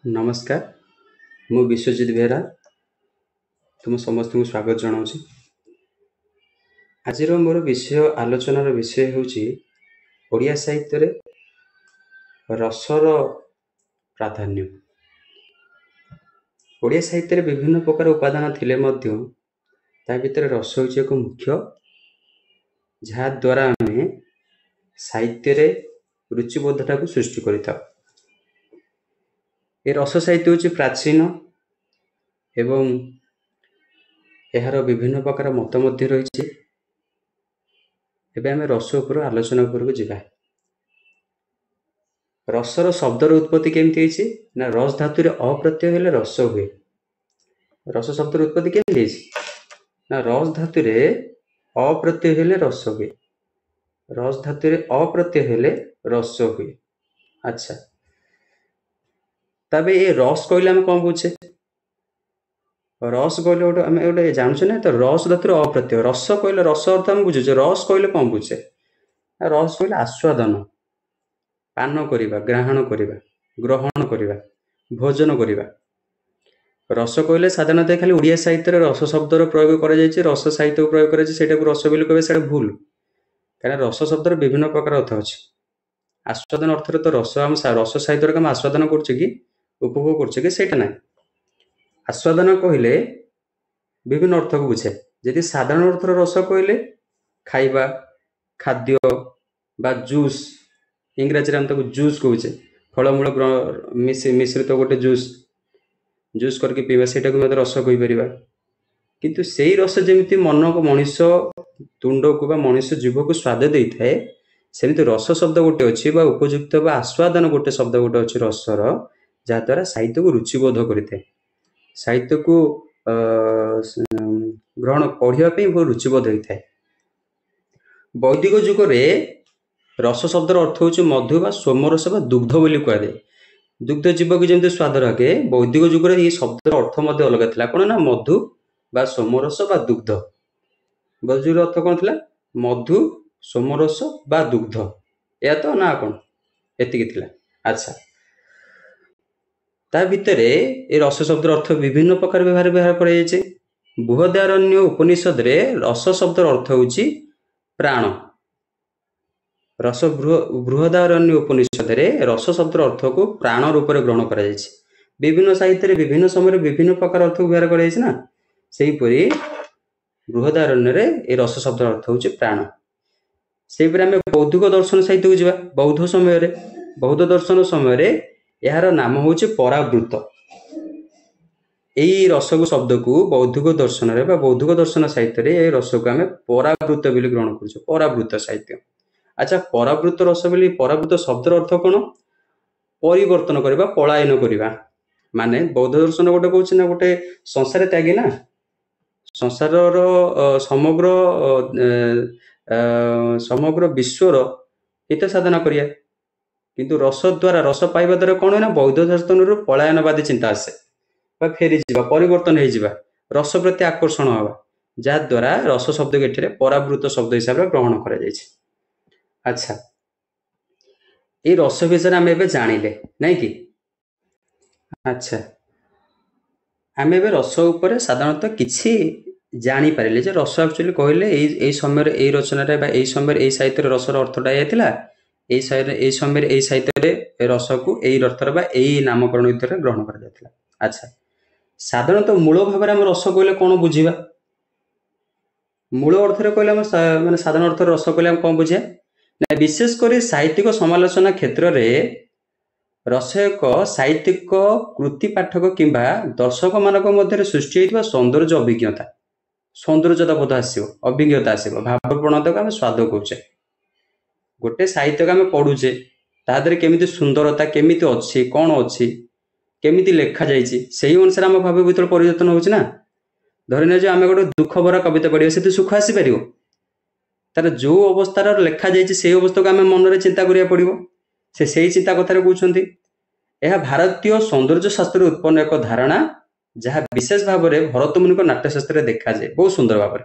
ନମସ୍କାର, ମୁଁ ବିଶ୍ୱଜିତ ବେହେରା ତୁମ ସମସ୍ତଙ୍କୁ ସ୍ୱାଗତ ଜଣାଉଛି। ଆଜିର ମୋର ବିଷୟ ଆଲୋଚନାର ବିଷୟ ହେଉଛି ଓଡ଼ିଆ ସାହିତ୍ୟରେ ରସର ପ୍ରାଧାନ୍ୟ। ଓଡ଼ିଆ ସାହିତ୍ୟରେ ବିଭିନ୍ନ ପ୍ରକାର ଉପାଦାନ ଥିଲେ ମଧ୍ୟ ତା ଭିତରେ ରସ ହେଉଛି ଏକ ମୁଖ୍ୟ, ଯାହାଦ୍ୱାରା ଆମେ ସାହିତ୍ୟରେ ରୁଚିବୋଧଟାକୁ ସୃଷ୍ଟି କରିଥାଉ। ଏ ରସ ସାହିତ୍ୟ ହେଉଛି ପ୍ରାଚୀନ ଏବଂ ଏହାର ବିଭିନ୍ନ ପ୍ରକାର ମତ ମଧ୍ୟ ରହିଛି। ଏବେ ଆମେ ରସ ଉପରୁ ଆଲୋଚନା ଉପରକୁ ଯିବା। ରସର ଶବ୍ଦର ଉତ୍ପତ୍ତି କେମିତି ହେଇଛି ନା ରସ ଧାତୁରେ ଅପ୍ରତ୍ୟୟ ହେଲେ ରସ ହୁଏ। ରସ ଶବ୍ଦର ଉତ୍ପତ୍ତି କେମିତି ହେଇଛି ନା ରସ ଧାତୁରେ ଅପ୍ରତ୍ୟୟ ହେଲେ ରସ ହୁଏ। ରସ ଧାତୁରେ ଅପ୍ରତ୍ୟୟ ହେଲେ ରସ ହୁଏ। ଆଚ୍ଛା, ତେବେ ଏ ରସ କହିଲେ ଆମେ କଣ ବୁଝେ? ରସ କହିଲେ ଗୋଟେ ଆମେ ଗୋଟେ ଜାଣୁଛେ ନା, ତ ରସ ଧାତୁରେ ଅପ୍ରତ୍ୟୟ। ରସ କହିଲେ ରସ ଅର୍ଥ ଆମେ ବୁଝୁଛେ, ରସ କହିଲେ କଣ ବୁଝେ? ରସ କହିଲେ ଆସ୍ୱାଦନ, ପାନ କରିବା, ଗ୍ରହଣ କରିବା, ଗ୍ରହଣ କରିବା, ଭୋଜନ କରିବା। ରସ କହିଲେ ସାଧାରଣତଃ ଖାଲି ଓଡ଼ିଆ ସାହିତ୍ୟରେ ରସ ଶବ୍ଦର ପ୍ରୟୋଗ କରାଯାଇଛି, ରସ ସାହିତ୍ୟକୁ ପ୍ରୟୋଗ କରାଯାଇଛି, ସେଇଟାକୁ ରସ ବୋଲି କହିବେ, ସେଇଟା ଭୁଲ। କାରଣ ରସ ଶବ୍ଦର ବିଭିନ୍ନ ପ୍ରକାର ଅର୍ଥ ଅଛି। ଆସ୍ୱାଦନ ଅର୍ଥରେ ତ ରସ ଆମ ରସ ସାହିତ୍ୟରେ ଆମେ ଆସ୍ୱାଦନ କରୁଛେ କି ଉପଭୋଗ କରୁଛେ କି, ସେଇଟା ନାହିଁ। ଆସ୍ୱାଦନ କହିଲେ ବିଭିନ୍ନ ଅର୍ଥକୁ ବୁଝାଏ। ଯଦି ସାଧାରଣ ଅର୍ଥର ରସ କହିଲେ ଖାଇବା, ଖାଦ୍ୟ ବା ଜୁସ୍, ଇଂରାଜୀରେ ଆମେ ତାକୁ ଜୁସ୍ କହୁଛେ, ଫଳମୂଳ ମିଶ୍ରିତ ଗୋଟେ ଜୁସ୍, ଜୁସ୍ କରିକି ପିଇବା, ସେଇଟାକୁ ମଧ୍ୟ ରସ କହିପାରିବା। କିନ୍ତୁ ସେଇ ରସ ଯେମିତି ମନକୁ, ମଣିଷ ତୁଣ୍ଡକୁ ବା ମଣିଷ ଜିଭକୁ ସ୍ୱାଦ ଦେଇଥାଏ, ସେମିତି ରସ ଶବ୍ଦ ଗୋଟେ ଅଛି ବା ଉପଯୁକ୍ତ ବା ଆସ୍ୱାଦନ ଗୋଟେ ଶବ୍ଦ ଗୋଟେ ଅଛି ରସର, ଯାହାଦ୍ୱାରା ସାହିତ୍ୟକୁ ରୁଚିବୋଧ କରିଥାଏ, ସାହିତ୍ୟକୁ ଗ୍ରହଣ ପଢ଼ିବା ପାଇଁ ବହୁତ ରୁଚିବୋଧ ହୋଇଥାଏ। ବୈଦିକ ଯୁଗରେ ରସ ଶବ୍ଦର ଅର୍ଥ ହେଉଛି ମଧୁ ବା ସୋମରସ ବା ଦୁଗ୍ଧ ବୋଲି କୁହାଯାଏ। ଦୁଗ୍ଧ ଜୀବକୁ ଯେମିତି ସ୍ୱାଦ ରଖେ, ବୈଦିକ ଯୁଗରେ ଏହି ଶବ୍ଦର ଅର୍ଥ ମଧ୍ୟ ଅଲଗା ଥିଲା। କଣ ନା ମଧୁ ବା ସୋମରସ ବା ଦୁଗ୍ଧ। ବୈଦିକ ଯୁଗର ଅର୍ଥ କଣ ଥିଲା? ମଧୁ, ସୋମରସ ବା ଦୁଗ୍ଧ, ଏହା ତ ନା କଣ ଏତିକି ଥିଲା। ଆଚ୍ଛା, ତା ଭିତରେ ଏ ରସ ଶବ୍ଦର ଅର୍ଥ ବିଭିନ୍ନ ପ୍ରକାର ବ୍ୟବହାର ବ୍ୟବହାର କରାଯାଇଛି। ବୃହଦାରଣ୍ୟ ଉପନିଷଦରେ ରସ ଶବ୍ଦର ଅର୍ଥ ହେଉଛି ପ୍ରାଣ। ରସ ବୃହଦାରଣ୍ୟ ଉପନିଷଦରେ ରସ ଶବ୍ଦର ଅର୍ଥକୁ ପ୍ରାଣ ରୂପରେ ଗ୍ରହଣ କରାଯାଇଛି। ବିଭିନ୍ନ ସାହିତ୍ୟରେ ବିଭିନ୍ନ ସମୟରେ ବିଭିନ୍ନ ପ୍ରକାର ଅର୍ଥକୁ ବ୍ୟବହାର କରାଯାଇଛି ନା, ସେହିପରି ବୃହଦାରଣ୍ୟରେ ଏ ରସ ଶବ୍ଦର ଅର୍ଥ ହେଉଛି ପ୍ରାଣ। ସେହିପରି ଆମେ ବୌଦ୍ଧିକ ଦର୍ଶନ ସାହିତ୍ୟକୁ ଯିବା। ବୌଦ୍ଧ ସମୟରେ, ବୌଦ୍ଧ ଦର୍ଶନ ସମୟରେ ଏହାର ନାମ ହେଉଛି ପରାବୃତ। ଏଇ ରସକୁ ଶବ୍ଦକୁ ବୌଦ୍ଧିକ ଦର୍ଶନରେ ବା ବୌଦ୍ଧିକ ଦର୍ଶନ ସାହିତ୍ୟରେ ଏଇ ରସକୁ ଆମେ ପରାବୃତ ବୋଲି ଗ୍ରହଣ କରୁଛୁ, ପରାବୃତ ସାହିତ୍ୟ। ଆଚ୍ଛା, ପରାବୃତ ରସ ବୋଲି ପରାବୃତ ଶବ୍ଦର ଅର୍ଥ କଣ? ପରିବର୍ତ୍ତନ କରିବା, ପଳାୟନ କରିବା। ମାନେ ବୌଦ୍ଧ ଦର୍ଶନ ଗୋଟେ କହୁଛି ନା ଗୋଟେ ସଂସାର ତ୍ୟାଗୀ ନା, ସଂସାରର ସମଗ୍ର ସମଗ୍ର ବିଶ୍ୱର ହିତ ସାଧନ କରିବା। କିନ୍ତୁ ରସ ଦ୍ୱାରା, ରସ ପାଇବା ଦ୍ୱାରା କଣ ହୁଏ ନା ବୌଦ୍ଧ ଦର୍ଶନରୁ ପଳାୟନବାଦୀ ଚିନ୍ତା ଆସେ ବା ଫେରିଯିବା, ପରିବର୍ତ୍ତନ ହେଇଯିବା, ରସ ପ୍ରତି ଆକର୍ଷଣ ହବା, ଯାହାଦ୍ୱାରା ରସ ଶବ୍ଦକୁ ଏଠାରେ ପରାବୃତ ଶବ୍ଦ ହିସାବରେ ଗ୍ରହଣ କରାଯାଇଛି। ଆଚ୍ଛା, ଏଇ ରସ ବିଷୟରେ ଆମେ ଏବେ ଜାଣିଲେ ନାଇଁ କି? ଆଚ୍ଛା, ଆମେ ଏବେ ରସ ଉପରେ ସାଧାରଣତଃ କିଛି ଜାଣିପାରିଲେ ଯେ ରସ ଆକ୍ଚୁଆଲି କହିଲେ ଏଇ ଏଇ ସମୟରେ ଏଇ ରଚନାରେ ବା ଏଇ ସମୟରେ ଏଇ ସାହିତ୍ୟରେ ରସର ଅର୍ଥଟା ଏଇଆ ଥିଲା, ଏଇ ସମୟରେ ଏଇ ସାହିତ୍ୟରେ ରସକୁ ଏଇ ଅର୍ଥରେ ବା ଏଇ ନାମକରଣ ଭିତରେ ଗ୍ରହଣ କରାଯାଇଥିଲା। ଆଚ୍ଛା, ସାଧାରଣତଃ ମୂଳ ଭାବରେ ଆମେ ରସ କହିଲେ କଣ ବୁଝିବା? ମୂଳ ଅର୍ଥରେ କହିଲେ ଆମେ ମାନେ ସାଧାରଣ ଅର୍ଥରେ ରସ କହିଲେ ଆମେ କଣ ବୁଝିବା ନା, ବିଶେଷ କରି ସାହିତ୍ୟିକ ସମାଲୋଚନା କ୍ଷେତ୍ରରେ ରସ ଏକ ସାହିତ୍ୟିକ କୃତି ପାଠକ କିମ୍ବା ଦର୍ଶକ ମାନଙ୍କ ମଧ୍ୟରେ ସୃଷ୍ଟି ହୋଇଥିବା ସୌନ୍ଦର୍ଯ୍ୟ ଅଭିଜ୍ଞତା, ସୌନ୍ଦର୍ଯ୍ୟତା ବୋଧ ଆସିବ, ଅଭିଜ୍ଞତା ଆସିବ, ଭାବପ୍ରବଣତାକୁ ଆମେ ସ୍ୱାଦ କହୁଛେ। ଗୋଟେ ସାହିତ୍ୟକୁ ଆମେ ପଢୁଛେ, ତା ଦେହରେ କେମିତି ସୁନ୍ଦରତା କେମିତି ଅଛି, କଣ ଅଛି, କେମିତି ଲେଖା ଯାଇଛି, ସେଇ ଅନୁସାରେ ଆମ ଭାବ ଭିତରେ ପରିବର୍ତ୍ତନ ହଉଛି ନା। ଧରିନିଅ ଯେ ଆମେ ଗୋଟେ ଦୁଃଖ ଭରା କବିତା ପଢିବା, ସେଥିରେ ସୁଖ ଆସିପାରିବ? ତାର ଯୋଉ ଅବସ୍ଥାର ଲେଖା ଯାଇଛି ସେଇ ଅବସ୍ଥାକୁ ଆମେ ମନରେ ଚିନ୍ତା କରିବାକୁ ପଡିବ। ସେ ସେଇ ଚିନ୍ତା କଥାରେ କହୁଛନ୍ତି। ଏହା ଭାରତୀୟ ସୌନ୍ଦର୍ଯ୍ୟ ଶାସ୍ତ୍ରରେ ଉତ୍ପନ୍ନ ଏକ ଧାରଣା, ଯାହା ବିଶେଷ ଭାବରେ ଭରତମୁନିଙ୍କ ନାଟ୍ୟଶାସ୍ତ୍ରରେ ଦେଖାଯାଏ ବହୁତ ସୁନ୍ଦର ଭାବରେ।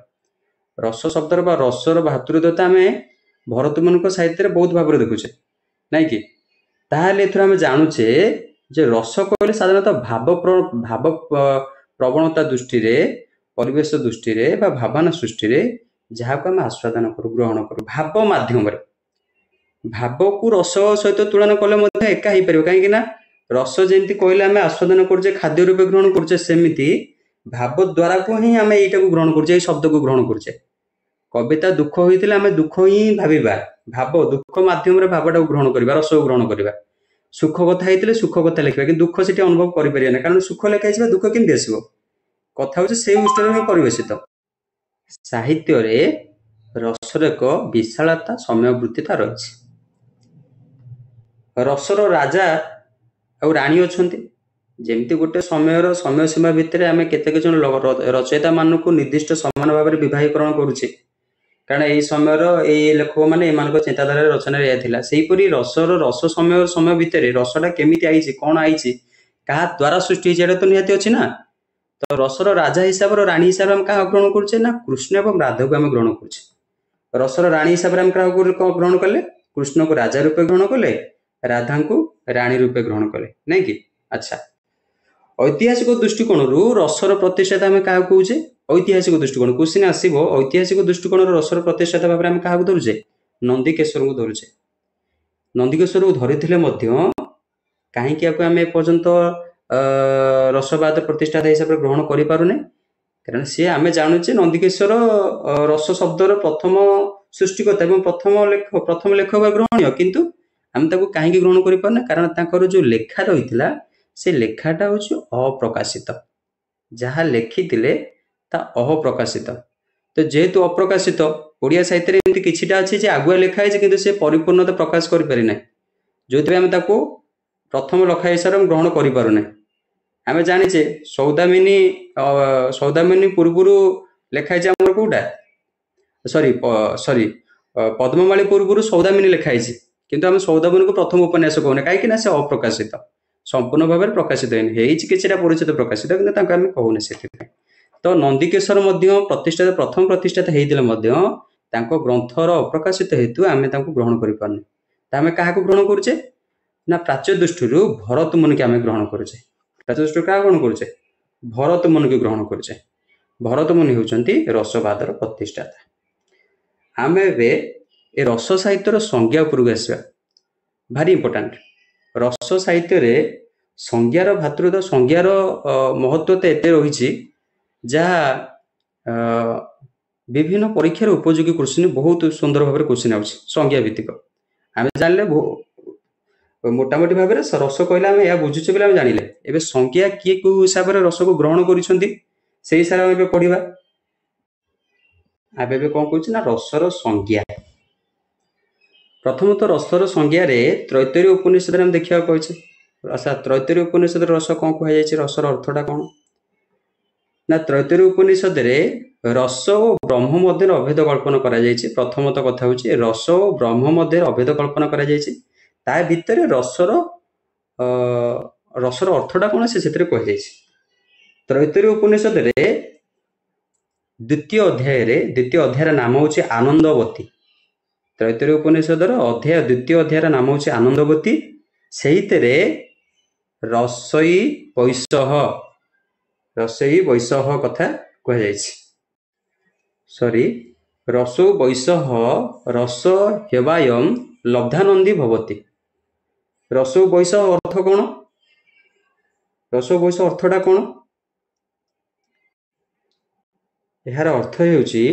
ରସ ଶବ୍ଦର ବା ରସର ଭାତୃତ୍ୱତା ଆମେ ଭରତମୁନିଙ୍କ ସାହିତ୍ୟରେ ବହୁତ ଭାବରେ ଦେଖୁଛେ ନାଇଁ କି? ତାହେଲେ ଏଥିରୁ ଆମେ ଜାଣୁଛେ ଯେ ରସ କହିଲେ ସାଧାରଣତଃ ଭାବ ଭାବ ପ୍ରବଣତା ଦୃଷ୍ଟିରେ, ପରିବେଶ ଦୃଷ୍ଟିରେ ବା ଭାବନା ସୃଷ୍ଟିରେ ଯାହାକୁ ଆମେ ଆସ୍ୱାଦନ କରୁ, ଗ୍ରହଣ କରୁ ଭାବ ମାଧ୍ୟମରେ। ଭାବକୁ ରସ ସହିତ ତୁଳନା କଲେ ମଧ୍ୟ ଏକା ହେଇପାରିବ, କାହିଁକି ନା ରସ ଯେମିତି କହିଲେ ଆମେ ଆସ୍ୱାଦନ କରୁଛେ, ଖାଦ୍ୟ ରୂପେ ଗ୍ରହଣ କରୁଛେ, ସେମିତି ଭାବ ଦ୍ୱାରାକୁ ହିଁ ଆମେ ଏଇଟାକୁ ଗ୍ରହଣ କରୁଛେ, ଏଇ ଶବ୍ଦକୁ ଗ୍ରହଣ କରୁଛେ। କବିତା ଦୁଃଖ ହୋଇଥିଲେ ଆମେ ଦୁଃଖ ହିଁ ଭାବିବା, ଭାବ ଦୁଃଖ ମାଧ୍ୟମରେ ଭାବଟାକୁ ଗ୍ରହଣ କରିବା, ରସକୁ ଗ୍ରହଣ କରିବା। ସୁଖ କଥା ହେଇଥିଲେ ସୁଖ କଥା ଲେଖିବା, କିନ୍ତୁ ଦୁଃଖ ସେଠି ଅନୁଭବ କରିପାରିବା ନାହିଁ, କାରଣ ସୁଖ ଲେଖା ହେଇଯିବା ଦୁଃଖ କେମିତି ଆସିବ? କଥା ହଉଛି ସେଇ ଉତ୍ସରେ ହିଁ ପରିବେଶିତ। ସାହିତ୍ୟରେ ରସର ଏକ ବିଶାଳତା, ସମୟବୃତ୍ତିତା ରହିଛି। ରସର ରାଜା ଆଉ ରାଣୀ ଅଛନ୍ତି। ଯେମିତି ଗୋଟେ ସମୟର ସମୟ ସୀମା ଭିତରେ ଆମେ କେତେକ ଜଣ ରଚୟିତା ମାନଙ୍କୁ ନିର୍ଦ୍ଦିଷ୍ଟ ସମାନ ଭାବରେ ବିବାହୀକରଣ କରୁଛେ, କାରଣ ଏଇ ସମୟର ଏଇ ଲେଖକ ମାନେ ଏମାନଙ୍କ ଚିନ୍ତାଧାରାରେ ରଚନାରେ ଏହା ଥିଲା। ସେହିପରି ରସର ରସ ସମୟ ସମୟ ଭିତରେ ରସଟା କେମିତି ଆଇଛି, କଣ ଆଇଛି, କାହା ଦ୍ୱାରା ସୃଷ୍ଟି ହେଇଛି, ଏଇଟା ତ ନିହାତି ଅଛି ନା। ତ ରସର ରାଜା ହିସାବରେ, ରାଣୀ ହିସାବରେ ଆମେ କାହା ଗ୍ରହଣ କରୁଛେ ନା କୃଷ୍ଣ ଏବଂ ରାଧାକୁ ଆମେ ଗ୍ରହଣ କରୁଛେ। ରସର ରାଣୀ ହିସାବରେ ଆମେ କାହାକୁ ଗ୍ରହଣ କଲେ? କୃଷ୍ଣକୁ ରାଜା ରୂପେ ଗ୍ରହଣ କଲେ, ରାଧାଙ୍କୁ ରାଣୀ ରୂପେ ଗ୍ରହଣ କଲେ, ନାଇଁ କି? ଆଚ୍ଛା, ଐତିହାସିକ ଦୃଷ୍ଟିକୋଣରୁ ରସର ପ୍ରତିଷ୍ଠାତା ଆମେ କାହାକୁ କହୁଛେ? ଐତିହାସିକ ଦୃଷ୍ଟିକୋଣ କ୍ୱେଶ୍ଚିନ୍ ଆସିବ, ଐତିହାସିକ ଦୃଷ୍ଟିକୋଣରୁ ରସର ପ୍ରତିଷ୍ଠାତା ଭାବରେ ଆମେ କାହାକୁ ଧରୁଛେ? ନନ୍ଦିକେଶ୍ୱରଙ୍କୁ ଧରୁଛେ। ନନ୍ଦିକେଶ୍ୱରଙ୍କୁ ଧରିଥିଲେ ମଧ୍ୟ କାହିଁକି ୟାକୁ ଆମେ ଏପର୍ଯ୍ୟନ୍ତ ରସବାଦ ପ୍ରତିଷ୍ଠାତା ହିସାବରେ ଗ୍ରହଣ କରିପାରୁନେ? କାରଣ ସିଏ ଆମେ ଜାଣୁଛେ ନନ୍ଦିକେଶ୍ୱର ରସ ଶବ୍ଦର ପ୍ରଥମ ସୃଷ୍ଟିକର୍ତ୍ତା ଏବଂ ପ୍ରଥମ ଲେଖକ ଗ୍ରହଣୀୟ, କିନ୍ତୁ ଆମେ ତାକୁ କାହିଁକି ଗ୍ରହଣ କରିପାରୁନେ? କାରଣ ତାଙ୍କର ଯୋଉ ଲେଖା ରହିଥିଲା ସେ ଲେଖାଟା ହଉଛି ଅପ୍ରକାଶିତ, ଯାହା ଲେଖିଥିଲେ ତା ଅପ୍ରକାଶିତ। ତ ଯେହେତୁ ଅପ୍ରକାଶିତ, ଓଡ଼ିଆ ସାହିତ୍ୟରେ ଏମିତି କିଛିଟା ଅଛି ଯେ ଆଗୁଆ ଲେଖା ହେଇଛି କିନ୍ତୁ ସେ ପରିପୂର୍ଣ୍ଣତା ପ୍ରକାଶ କରିପାରି ନାହିଁ, ଯେଉଁଥିପାଇଁ ଆମେ ତାକୁ ପ୍ରଥମ ଲେଖା ହିସାବରେ ଆମେ ଗ୍ରହଣ କରିପାରୁନେ। ଆମେ ଜାଣିଛେ ସୌଦାମିନୀ, ସୌଦାମିନୀ ପୂର୍ବରୁ ଲେଖା ହେଇଛି ଆମର କୋଉଟା, ସରି ସରି ପଦ୍ମମାଳୀ ପୂର୍ବରୁ ସୌଦାମିନୀ ଲେଖା ହେଇଛି, କିନ୍ତୁ ଆମେ ସୌଦାମିନୀକୁ ପ୍ରଥମ ଉପନ୍ୟାସ କହୁନେ, କାହିଁକି ନା ସେ ଅପ୍ରକାଶିତ, ସମ୍ପୂର୍ଣ୍ଣ ଭାବରେ ପ୍ରକାଶିତ ହେଇନି, ହେଇଛି କିଛିଟା ପରିଚିତ ପ୍ରକାଶିତ, କିନ୍ତୁ ତାଙ୍କୁ ଆମେ କହୁନେ ସେଥିପାଇଁ। ତ ନନ୍ଦିକେଶ୍ୱର ମଧ୍ୟ ପ୍ରତିଷ୍ଠାତା, ପ୍ରଥମ ପ୍ରତିଷ୍ଠାତା ହେଇଥିଲେ ମଧ୍ୟ ତାଙ୍କ ଗ୍ରନ୍ଥର ଅପ୍ରକାଶିତ ହେତୁ ଆମେ ତାଙ୍କୁ ଗ୍ରହଣ କରିପାରୁନେ। ତ ଆମେ କାହାକୁ ଗ୍ରହଣ କରୁଛେ ନା ପ୍ରାଚ୍ୟ ଦୃଷ୍ଟିରୁ ଭରତ ମୁନିକି ଆମେ ଗ୍ରହଣ କରୁଛେ। ପ୍ରାଚ୍ୟ ଦୃଷ୍ଟିରୁ କାହା ଗ୍ରହଣ କରୁଛେ? ଭରତ ମୁନିକି ଗ୍ରହଣ କରୁଛେ। ଭରତ ମୁନି ହେଉଛନ୍ତି ରସବାଦର ପ୍ରତିଷ୍ଠାତା। ଆମେ ଏବେ ଏ ରସ ସାହିତ୍ୟର ସଂଜ୍ଞା ଉପରକୁ ଆସିବା, ଭାରି ଇମ୍ପୋର୍ଟାଣ୍ଟ। ରସ ସାହିତ୍ୟରେ ସଂଜ୍ଞାର ଭାତୃତ୍ୱ, ସଂଜ୍ଞାର ମହତ୍ଵ ତ ଏତେ ରହିଛି ଯାହା ବିଭିନ୍ନ ପରୀକ୍ଷାରେ ଉପଯୋଗୀ କ୍ୱେଶ୍ଚିନ୍, ବହୁତ ସୁନ୍ଦର ଭାବରେ କ୍ୱେଶ୍ଚିନ୍ ଆଉଛି ସଂଜ୍ଞା ଭିତ୍ତିକ। ଆମେ ଜାଣିଲେ ମୋଟାମୋଟି ଭାବରେ ରସ କହିଲେ ଆମେ ଏହା ବୁଝୁଛେ ବୋଲି ଆମେ ଜାଣିଲେ। ଏବେ ସଂଜ୍ଞା କିଏ କେଉଁ ହିସାବରେ ରସକୁ ଗ୍ରହଣ କରିଛନ୍ତି ସେଇ ହିସାବରେ ଆମେ ଏବେ ପଢିବା। ଆମେ ଏବେ କଣ କହୁଛେ ନା ରସର ସଂଜ୍ଞା। ପ୍ରଥମତଃ ରସର ସଂଜ୍ଞାରେ ତ୍ରୈତରୀୟ ଉପନିଷଦରେ ଆମେ ଦେଖିବାକୁ ପାଉଛେ। ଆଚ୍ଛା, ତ୍ରୈତରୀୟ ଉପନିଷଦରେ ରସ କଣ କୁହାଯାଇଛି, ରସର ଅର୍ଥଟା କଣ ନା ତ୍ରୈତରୀୟ ଉପନିଷଦରେ ରସ ଓ ବ୍ରହ୍ମ ମଧ୍ୟରେ ଅଭେଦ କଳ୍ପନା କରାଯାଇଛି। ପ୍ରଥମତଃ କଥା ହଉଛି ରସ ଓ ବ୍ରହ୍ମ ମଧ୍ୟରେ ଅଭେଦ କଳ୍ପନା କରାଯାଇଛି। ତା ଭିତରେ ରସର ରସର ଅର୍ଥଟା କଣ ସେ ସେଥିରେ କୁହାଯାଇଛି। ତ୍ରୈତରୀୟ ଉପନିଷଦରେ ଦ୍ୱିତୀୟ ଅଧ୍ୟାୟରେ, ଦ୍ୱିତୀୟ ଅଧ୍ୟାୟର ନାମ ହଉଛି ଆନନ୍ଦବତୀ। ତ୍ରୈତରୀୟ ଉପନିଷଦର ଅଧ୍ୟାୟ ଦ୍ୱିତୀୟ ଅଧ୍ୟାୟର ନାମ ହଉଛି ଆନନ୍ଦବତୀ। ସେଇଥିରେ ରସଇ ବୈଶହ, ରସଇ ବୈଶହ କଥା କୁହାଯାଇଛି। ସରି, ରସୌ ବୈଶହ ରସ ହେବାୟಂ ଲବ୍ଧାନନ୍ଦୀ ଭବତି। ରସୌ ବୈଶହ ଅର୍ଥ କଣ? ରସୌ ବୈଶହ ଅର୍ଥଟା କଣ? ଏହାର ଅର୍ଥ ହେଉଛି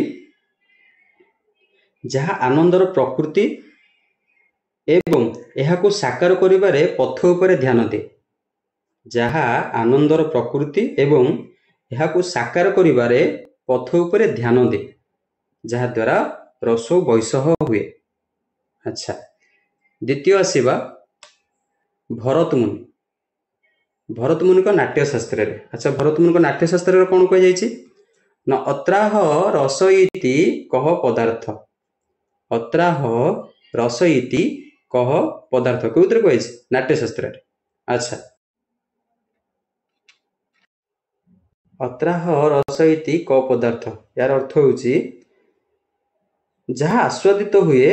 ଯାହା ଆନନ୍ଦର ପ୍ରକୃତି ଏବଂ ଏହାକୁ ସାକାର କରିବାରେ ପଥ ଉପରେ ଧ୍ୟାନ ଦିଏ। ଯାହା ଆନନ୍ଦର ପ୍ରକୃତି ଏବଂ ଏହାକୁ ସାକାର କରିବାରେ ପଥ ଉପରେ ଧ୍ୟାନ ଦିଏ, ଯାହାଦ୍ୱାରା ରସୌ ବୈଶହ ହୁଏ। ଆଚ୍ଛା, ଦ୍ୱିତୀୟ ଆସିବା ଭରତ ମୁନି। ଭରତ ମୁନିଙ୍କ ନାଟ୍ୟଶାସ୍ତ୍ରରେ। ଆଚ୍ଛା, ଭରତ ମୁନିଙ୍କ ନାଟ୍ୟଶାସ୍ତ୍ରରେ କଣ କୁହାଯାଇଛି ନା ଅତ୍ରାହ ରସ ଇତି କହ ପଦାର୍ଥ। ଅତ୍ରାହ ରସ ଇତି କହ ପଦାର୍ଥ କୋଉଥିରେ କୁହାଯାଇଛି? ନାଟ୍ୟଶାସ୍ତ୍ରରେ। ଆଚ୍ଛା, ଅତ୍ରାହ ରସ ଇତି କ ପଦାର୍ଥ, ଏହାର ଅର୍ଥ ହେଉଛି ଯାହା ଆସ୍ୱାଦିତ ହୁଏ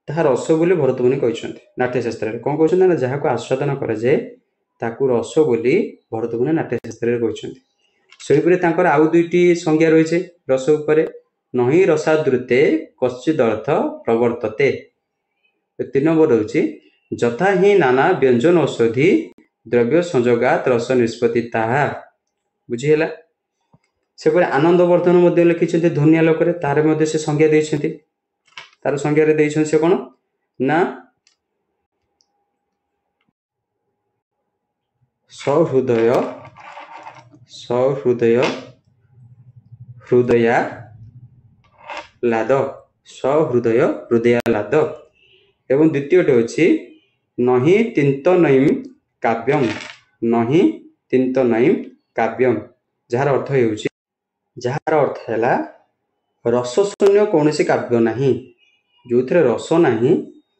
ତାହା ରସ ବୋଲି ଭରତ ମୁନି କହିଛନ୍ତି ନାଟ୍ୟଶାସ୍ତ୍ରରେ। କଣ କହୁଛନ୍ତି ନା ଯାହାକୁ ଆସ୍ୱାଦନ କରାଯାଏ ତାକୁ ରସ ବୋଲି ଭରତମୁନି ନାଟ୍ୟଶାସ୍ତ୍ରରେ କହିଛନ୍ତି। ସେହିପରି ତାଙ୍କର ଆଉ ଦୁଇଟି ସଂଜ୍ଞା ରହିଛି ରସ ଉପରେ। ନହିଁ ରସାଦୃତେ କଶ୍ଚିଦର୍ଥ ପ୍ରବର୍ତ୍ତତେ। 3 ନମ୍ବର ହେଉଛି ଯଥା ହିଁ ନାନା ବ୍ୟଞ୍ଜନ ଔଷଧି ଦ୍ରବ୍ୟ ସଂଯୋଗାତ ରସ ନିଷ୍ପତ୍ତି ତାହା। ବୁଝିହେଲା? ସେପରି ଆନନ୍ଦବର୍ଦ୍ଧନ ମଧ୍ୟ ଲେଖିଛନ୍ତି ଧ୍ୱନିଆଲୋକରେ, ତାର ମଧ୍ୟ ସେ ସଂଜ୍ଞା ଦେଇଛନ୍ତି। ତାର ସଂଜ୍ଞାରେ ଦେଇଛନ୍ତି ସେ କ'ଣ ନା ସହୃଦୟ ସହୃଦୟ ହୃଦୟା ଲାଦ, ସହୃଦୟ ହୃଦୟାଲାଦ। ଏବଂ ଦ୍ୱିତୀୟଟି ହେଉଛି ନହିଁ ତିନ୍ତନୈମ୍ କାବ୍ୟମ୍, ନହିଁ ତିନ୍ତନୈମ୍ କାବ୍ୟମ୍, ଯାହାର ଅର୍ଥ ହେଉଛି, ଯାହାର ଅର୍ଥ ହେଲା ରସଶୂନ୍ୟ କୌଣସି କାବ୍ୟ ନାହିଁ। ଯେଉଁଥିରେ ରସ ନାହିଁ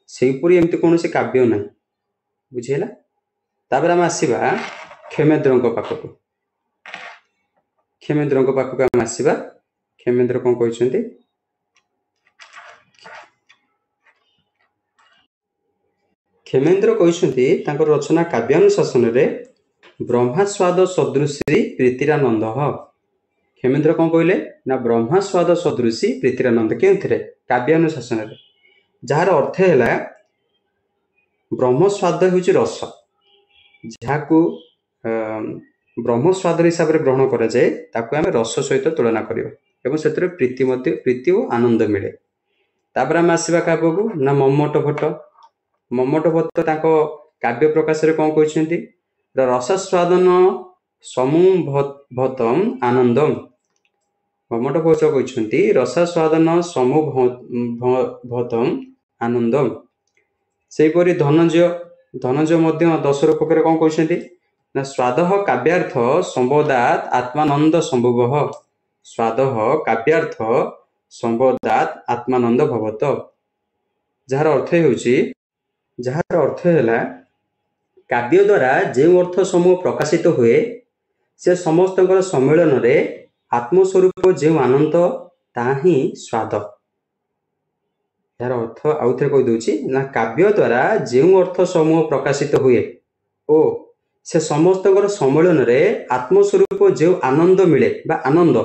ସେହିପରି ଏମିତି କୌଣସି କାବ୍ୟ ନାହିଁ। ବୁଝିହେଲା? ତାପରେ ଆମେ ଆସିବା କ୍ଷେମେନ୍ଦ୍ରଙ୍କ ପାଖକୁ। କ୍ଷେମେନ୍ଦ୍ରଙ୍କ ପାଖକୁ ଆମେ ଆସିବା। କ୍ଷେମେନ୍ଦ୍ର କ'ଣ କହିଛନ୍ତି? କ୍ଷେମେନ୍ଦ୍ର କହିଛନ୍ତି ତାଙ୍କର ରଚନା କାବ୍ୟାନୁଶାସନରେ ବ୍ରହ୍ମାସ୍ୱାଦ ସଦୃଶୀ ପ୍ରୀତିରାନନ୍ଦ। କ୍ଷେମେନ୍ଦ୍ର କ'ଣ କହିଲେ ନା ବ୍ରହ୍ମାସ୍ୱାଦ ସଦୃଶୀ ପ୍ରୀତିରାନନ୍ଦ। କେଉଁଥିରେ? କାବ୍ୟାନୁଶାସନରେ। ଯାହାର ଅର୍ଥ ହେଲା ବ୍ରହ୍ମସ୍ୱାଦ ହେଉଛି ରସ, ଯାହାକୁ ବ୍ରହ୍ମସ୍ୱାଦ ହିସାବରେ ଗ୍ରହଣ କରାଯାଏ ତାକୁ ଆମେ ରସ ସହିତ ତୁଳନା କରିବା ଏବଂ ସେଥିରେ ପ୍ରୀତି ମଧ୍ୟ, ପ୍ରୀତି ଓ ଆନନ୍ଦ ମିଳେ। ତାପରେ ଆମେ ଆସିବା କାହା ପାଖକୁ ନା ମମ୍ମଟ ଭଟ୍ଟ। ମମ୍ମଟ ଭଟ୍ଟ ତାଙ୍କ କାବ୍ୟ ପ୍ରକାଶରେ କ'ଣ କହିଛନ୍ତି? ରସସ୍ୱାଦନ ସମୁଭତମ ଆନନ୍ଦମ। ମମ୍ମଟ ଭଟ୍ଟ କହିଛନ୍ତି ରସସ୍ୱାଦନ ସମୁଭତମ ଆନନ୍ଦମ। ସେହିପରି ଧନଞ୍ଜୟ, ଧନଞ୍ଜୟ ମଧ୍ୟ ଦଶ ରୂପକରେ କ'ଣ କହିଛନ୍ତି ନା ସ୍ୱାଦଃ କାବ୍ୟାର୍ଥ ସମ୍ବୋଧାତ୍ ଆତ୍ମାନନ୍ଦ ସମ୍ଭୁବଃ। ସ୍ୱାଦଃ କାବ୍ୟାର୍ଥ ସମ୍ବୋଧାତ୍ ଆତ୍ମାନନ୍ଦ ଭବତ। ଯାହାର ଅର୍ଥ ହେଉଛି, ଯାହାର ଅର୍ଥ ହେଲା କାବ୍ୟ ଦ୍ୱାରା ଯେଉଁ ଅର୍ଥ ସମୂହ ପ୍ରକାଶିତ ହୁଏ ସେ ସମସ୍ତଙ୍କର ସମ୍ମିଳନରେ ଆତ୍ମସ୍ୱରୂପ ଯେଉଁ ଆନନ୍ଦ ତାହା ହିଁ ସ୍ୱାଦ। ଏହାର ଅର୍ଥ ଆଉ ଥରେ କହିଦେଉଛି ନା କାବ୍ୟ ଦ୍ୱାରା ଯେଉଁ ଅର୍ଥ ସମୂହ ପ୍ରକାଶିତ ହୁଏ ଓ ସେ ସମସ୍ତଙ୍କର ସମ୍ମିଳନରେ ଆତ୍ମସ୍ୱରୂପ ଯେଉଁ ଆନନ୍ଦ ମିଳେ ବା ଆନନ୍ଦ,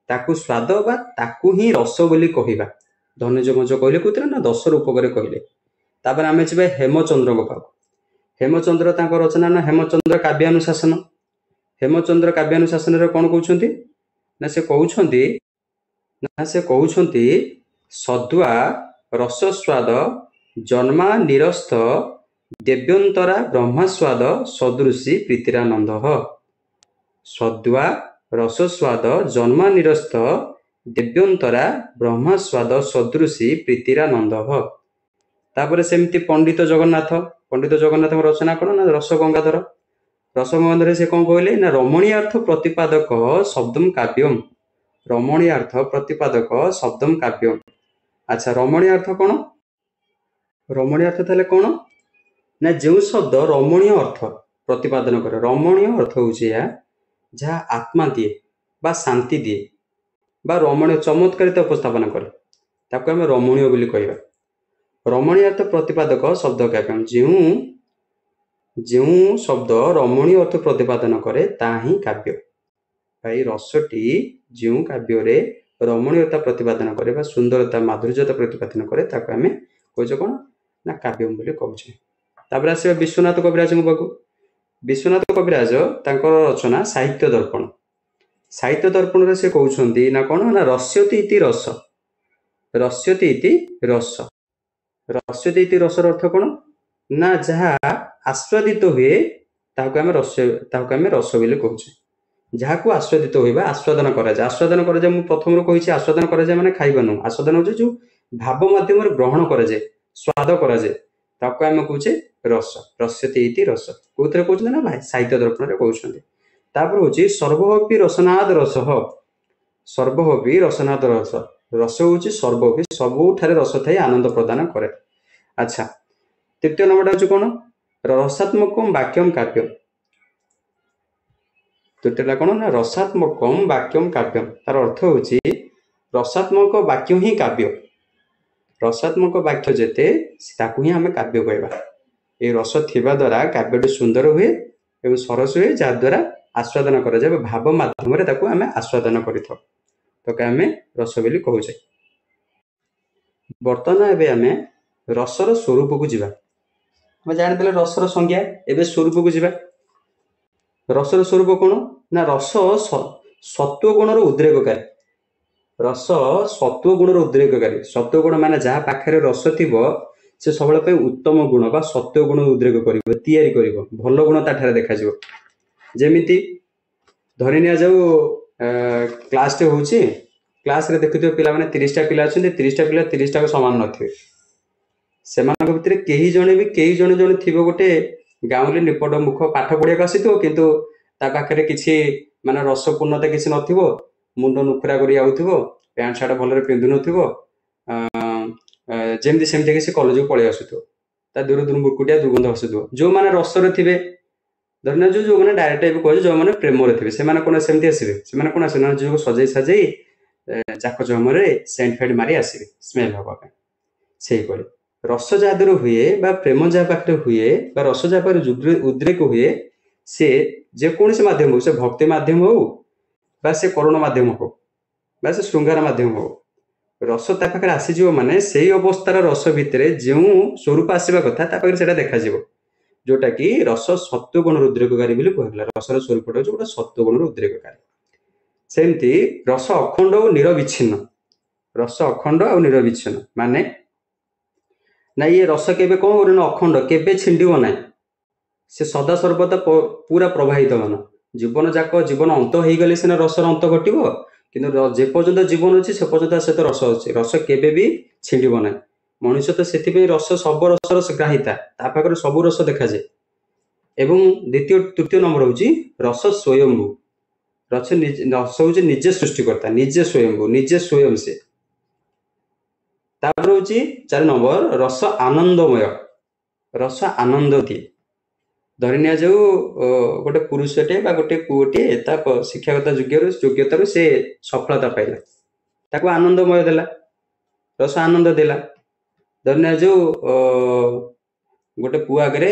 ତାକୁ ସ୍ୱାଦ ବା ତାକୁ ହିଁ ରସ ବୋଲି କହିବା। ଧନଞ୍ଜୟ ମଞ୍ଜ କହିଲେ କୋଉଥିରେ ନା ଦଶ ରୂପକରେ କହିଲେ। ତାପରେ ଆମେ ଯିବା ହେମଚନ୍ଦ୍ରଙ୍କ ପାଖକୁ। ହେମଚନ୍ଦ୍ର ତାଙ୍କ ରଚନା ନା ହେମଚନ୍ଦ୍ର କାବ୍ୟାନୁଶାସନ। ହେମଚନ୍ଦ୍ର କାବ୍ୟାନୁଶାସନରେ କ'ଣ କହୁଛନ୍ତି ନା ସେ କହୁଛନ୍ତି ନା ସେ କହୁଛନ୍ତି ସଦ୍ୱା ରସସ୍ୱାଦ ଜନ୍ମା ନିରସ୍ତ ଦେବ୍ୟନ୍ତରା ବ୍ରହ୍ମାସ୍ୱାଦ ସଦୃଶୀ ପ୍ରୀତିରାନନ୍ଦ। ସଦ୍ୱା ରସସ୍ୱାଦ ଜନ୍ମା ନିରସ୍ତ ଦେବ୍ୟନ୍ତରା ବ୍ରହ୍ମାସ୍ୱାଦ ସଦୃଶୀ ପ୍ରୀତିରାନନ୍ଦ। ତାପରେ ସେମିତି ପଣ୍ଡିତ ଜଗନ୍ନାଥ, ପଣ୍ଡିତ ଜଗନ୍ନାଥଙ୍କ ରଚନା କ'ଣ ନା ରସଗଙ୍ଗାଧର। ରସଗଙ୍ଗାଧରରେ ସେ କ'ଣ କହିଲେ ନା ରମଣୀୟାର୍ଥ ପ୍ରତିପାଦକ ଶବ୍ଦମ କାବ୍ୟମ। ରମଣୀୟାର୍ଥ ପ୍ରତିପାଦକ ଶବ୍ଦମ କାବ୍ୟମ। ଆଚ୍ଛା, ରମଣୀୟାର୍ଥ କ'ଣ? ରମଣୀୟାର୍ଥ ତାହେଲେ କ'ଣ ନା ଯେଉଁ ଶବ୍ଦ ରମଣୀୟ ଅର୍ଥ ପ୍ରତିପାଦନ କରେ। ରମଣୀୟ ଅର୍ଥ ହେଉଛି ଏହା ଯାହା ଆତ୍ମା ଦିଏ ବା ଶାନ୍ତି ଦିଏ ବା ରମଣୀୟ ଚମତ୍କାରିତା ଉପସ୍ଥାପନା କରେ, ତାକୁ ଆମେ ରମଣୀୟ ବୋଲି କହିବା। ରମଣୀୟାର୍ଥ ପ୍ରତିପାଦକ ଶବ୍ଦ କାବ୍ୟମ, ଯେଉଁ ଯେଉଁ ଶବ୍ଦ ରମଣୀୟ ଅର୍ଥ ପ୍ରତିପାଦନ କରେ ତାହା ହିଁ କାବ୍ୟ। ଏଇ ରସଟି ଯେଉଁ କାବ୍ୟରେ ରମଣୀୟତା ପ୍ରତିପାଦନ କରେ ବା ସୁନ୍ଦରତା ମାଧୁର୍ଯ୍ୟତା ପ୍ରତିପାଦନ କରେ ତାକୁ ଆମେ କହୁଛେ କ'ଣ ନା କାବ୍ୟ ବୋଲି କହୁଛେ। ତାପରେ ଆସିବା ବିଶ୍ୱନାଥ କବିରାଜଙ୍କ ପାଖକୁ। ବିଶ୍ୱନାଥ କବିରାଜ ତାଙ୍କର ରଚନା ସାହିତ୍ୟ ଦର୍ପଣ। ସାହିତ୍ୟ ଦର୍ପଣରେ ସେ କହୁଛନ୍ତି ନା କ'ଣ ନା ରସ୍ୟତି ଇତି ରସ। ରସ୍ୟତି ଇତି ରସ। ରସ୍ୟତି ଇତି ରସର ଅର୍ଥ କ'ଣ ନା ଯାହା ଆସ୍ୱାଦିତ ହୁଏ ତାହାକୁ ଆମେ ରସ, ତାହାକୁ ଆମେ ରସ ବୋଲି କହୁଛେ। ଯାହାକୁ ଆସ୍ୱାଦିତ ହୁଏ ବା ଆସ୍ୱାଦନ କରାଯାଏ। ଆସ୍ୱାଦନ କରାଯାଏ, ମୁଁ ପ୍ରଥମରୁ କହିଛି ଆସ୍ୱାଦନ କରାଯାଏ ମାନେ ଖାଇବା ନୁହଁ। ଆସ୍ୱାଦନ ହେଉଛି ଯୋଉ ଭାବ ମାଧ୍ୟମରେ ଗ୍ରହଣ କରାଯାଏ, ସ୍ୱାଦ କରାଯାଏ, ତାକୁ ଆମେ କହୁଛେ ରସ। ରସ୍ୟତି ଇତି ରସ। କୋଉଥିରେ କହୁଛନ୍ତି ନା ଭାଇ ସାହିତ୍ୟ ଦର୍ପଣରେ କହୁଛନ୍ତି। ତାପରେ ହଉଛି ସର୍ବହପି ରସନାଦ ରସଃ। ସର୍ବହପି ରସନାଦ ରସ। ରସ ହଉଛି ସର୍ବହପି, ସବୁଠାରେ ରସ ଥାଇ ଆନନ୍ଦ ପ୍ରଦାନ କରେ। ଆଚ୍ଛା, ତୃତୀୟ ନମ୍ବରଟା ହଉଛି କ'ଣ? ରସାତ୍ମକମ ବାକ୍ୟମ କାବ୍ୟମ। ତୃତୀୟଟା କ'ଣ ନା ରସାତ୍ମକମ ବାକ୍ୟମ କାବ୍ୟମ। ତାର ଅର୍ଥ ହଉଛି ରସାତ୍ମକ ବାକ୍ୟ ହିଁ କାବ୍ୟ। ରସାତ୍ମକ ବାକ୍ୟ ଯେତେ ତାକୁ ହିଁ ଆମେ କାବ୍ୟ କହିବା। ଏଇ ରସ ଥିବା ଦ୍ୱାରା କାବ୍ୟଟି ସୁନ୍ଦର ହୁଏ ଏବଂ ସରସ ହୁଏ, ଯାହାଦ୍ୱାରା ଆସ୍ୱାଦନ କରାଯାଏ ବା ଭାବ ମାଧ୍ୟମରେ ତାକୁ ଆମେ ଆସ୍ୱାଦନ କରିଥାଉ, ତାକୁ ଆମେ ରସ ବୋଲି କହୁଛେ। ବର୍ତ୍ତମାନ ଏବେ ଆମେ ରସର ସ୍ୱରୂପକୁ ଯିବା। ଆମେ ଜାଣିଦେଲେ ରସର ସଂଜ୍ଞା, ଏବେ ସ୍ୱରୂପକୁ ଯିବା। ରସର ସ୍ୱରୂପ କଣ ନା ରସ ସତ୍ୱ ଗୁଣର ଉଦ୍ରେକକାରୀ। ରସ ସତ୍ୱ ଗୁଣର ଉଦ୍ରେକକାରୀ। ସତ୍ୱ ଗୁଣ ମାନେ ଯାହା ପାଖରେ ରସ ଥିବ ସେ ସବୁବେଳେ ପାଇଁ ଉତ୍ତମ ଗୁଣ ବା ସତ୍ୱ ଗୁଣ ଉଦ୍ରେକ କରିବ, ତିଆରି କରିବ, ଭଲ ଗୁଣ ତା ଠାରେ ଦେଖାଯିବ। ଯେମିତି ଧରି ନିଆଯାଉ କ୍ଲାସଟେ ହଉଛି, କ୍ଲାସରେ ଦେଖୁଥିବ ପିଲାମାନେ 30ଟା ପିଲା ଅଛନ୍ତି, 30ଟା ପିଲା 30ଟାକୁ ସମାନ ନଥିବେ। ସେମାନଙ୍କ ଭିତରେ କେହି ଜଣେ ବି କେହି ଜଣେ ଜଣେ ଥିବ ଗୋଟେ ଗାଉଁଲି ନିପଟ ମୁଖ ପାଠ ପଢିବାକୁ ଆସିଥିବ, କିନ୍ତୁ ତା ପାଖରେ କିଛି ମାନେ ରସପୂର୍ଣ୍ଣତା କିଛି ନଥିବ, ମୁଣ୍ଡ ନୁଖୁରା କରି ଆଉଥିବ, ପ୍ୟାଣ୍ଟ ସାର୍ଟ ଭଲରେ ପିନ୍ଧୁ ନଥିବ, ଯେମିତି ସେମିତି ସେ କଲେଜକୁ ପଳେଇ ଆସୁଥିବ, ତା ଦୂର ଦୂର ମୁକୁଟିଆ ଦୁର୍ଗନ୍ଧ ଆସୁଥିବ। ଯୋଉମାନେ ରସରେ ଥିବେ, ଧରିନିଅ ଯୋଉମାନେ ଡାଇରେକ୍ଟ ଏବେ କହୁଛି ଯୋଉମାନେ ପ୍ରେମରେ ଥିବେ, ସେମାନେ କଣ ସେମିତି ଆସିବେ? ସେମାନେ କଣ ଆସିବେ ନା ଯୋଉ ସଜେଇ ସାଜେଇ ଜାକ ଜମରେ ସେଣ୍ଟ ଫେଣ୍ଟ ମାରି ଆସିବେ ସ୍ମେଲ ହବା ପାଇଁ। ସେଇଭଳି ରସ ଯାହା ଦ୍ୱାରା ହୁଏ ବା ପ୍ରେମ ଯାହା ପାଖରେ ହୁଏ ବା ରସ ଯାହା ପାଖରେ ଉଦ୍ରେକ ହୁଏ, ସେ ଯେକୌଣସି ମାଧ୍ୟମ ହଉ, ସେ ଭକ୍ତି ମାଧ୍ୟମ ହଉ ବା ସେ କରୁଣ ମାଧ୍ୟମ ହଉ ବା ସେ ଶୃଙ୍ଗାର ମାଧ୍ୟମ ହଉ, ରସ ତା ପାଖରେ ଆସିଯିବ ମାନେ ସେଇ ଅବସ୍ଥାର ରସ ଭିତରେ ଯେଉଁ ସ୍ୱରୂପ ଆସିବା କଥା ତା ପାଖରେ ସେଇଟା ଦେଖାଯିବ, ଯୋଉଟା କି ରସ ସତ୍ୱ ଗୁଣର ଉଦ୍ରେକକାରୀ ବୋଲି କୁହାଗଲା। ରସର ସ୍ୱରୂପଟା ହଉଛି ଗୋଟେ ସତ୍ୱ ଗୁଣର ଉଦ୍ରେକକାରୀ। ସେମିତି ରସ ଅଖଣ୍ଡ ଓ ନିରବିଚ୍ଛିନ୍ନ। ରସ ଅଖଣ୍ଡ ଆଉ ନିରବିଚ୍ଛିନ୍ନ ମାନେ ନା ଇଏ ରସ କେବେ କଣ କରିବ ନା ଅଖଣ୍ଡ, କେବେ ଛିଣ୍ଡିବ ନାହିଁ, ସେ ସଦା ସର୍ବଦା ପୁରା ପ୍ରବାହିତ ମାନ। ଜୀବନ ଯାକ ଜୀବନ ଅନ୍ତ ହେଇଗଲେ ସିନା ରସର ଅନ୍ତ ଘଟିବ, କିନ୍ତୁ ଯେପର୍ଯ୍ୟନ୍ତ ଜୀବନ ଅଛି ସେ ପର୍ଯ୍ୟନ୍ତ ତା ସହିତ ରସ ଅଛି, ରସ କେବେ ବି ଛିଣ୍ଡିବ ନାହିଁ। ମଣିଷ ତ ସେଥିପାଇଁ ରସ ସବୁ ରସର ଗ୍ରାହିତା, ତା ପାଖରେ ସବୁ ରସ ଦେଖାଯାଏ। ଏବଂ ଦ୍ୱିତୀୟ ତୃତୀୟ ନମ୍ବର ହଉଛି ରସ ସ୍ୱୟମ୍ଭୁ। ରସ ହଉଛି ନିଜେ ସୃଷ୍ଟିକର୍ତ୍ତା, ନିଜେ ସ୍ୱୟମ୍ଭୁ, ନିଜେ ସ୍ୱୟଂ ସେ। ତାପରେ ହଉଛି 4 ନମ୍ବର ରସ ଆନନ୍ଦମୟ। ରସ ଆନନ୍ଦ ଦିଏ। ଧରି ନିଆଯାଉ ଗୋଟେ ପୁରୁଷଟେ ବା ଗୋଟେ ପୁଅଟିଏ ତା ଶିକ୍ଷାଗତ ଯୋଗ୍ୟତାରୁ ସେ ସଫଳତା ପାଇଲା, ତାକୁ ଆନନ୍ଦମୟ ଦେଲା, ରସ ଆନନ୍ଦ ଦେଲା। ଧରି ନିଆଯାଉ ଗୋଟେ ପୁଅ ଆଗରେ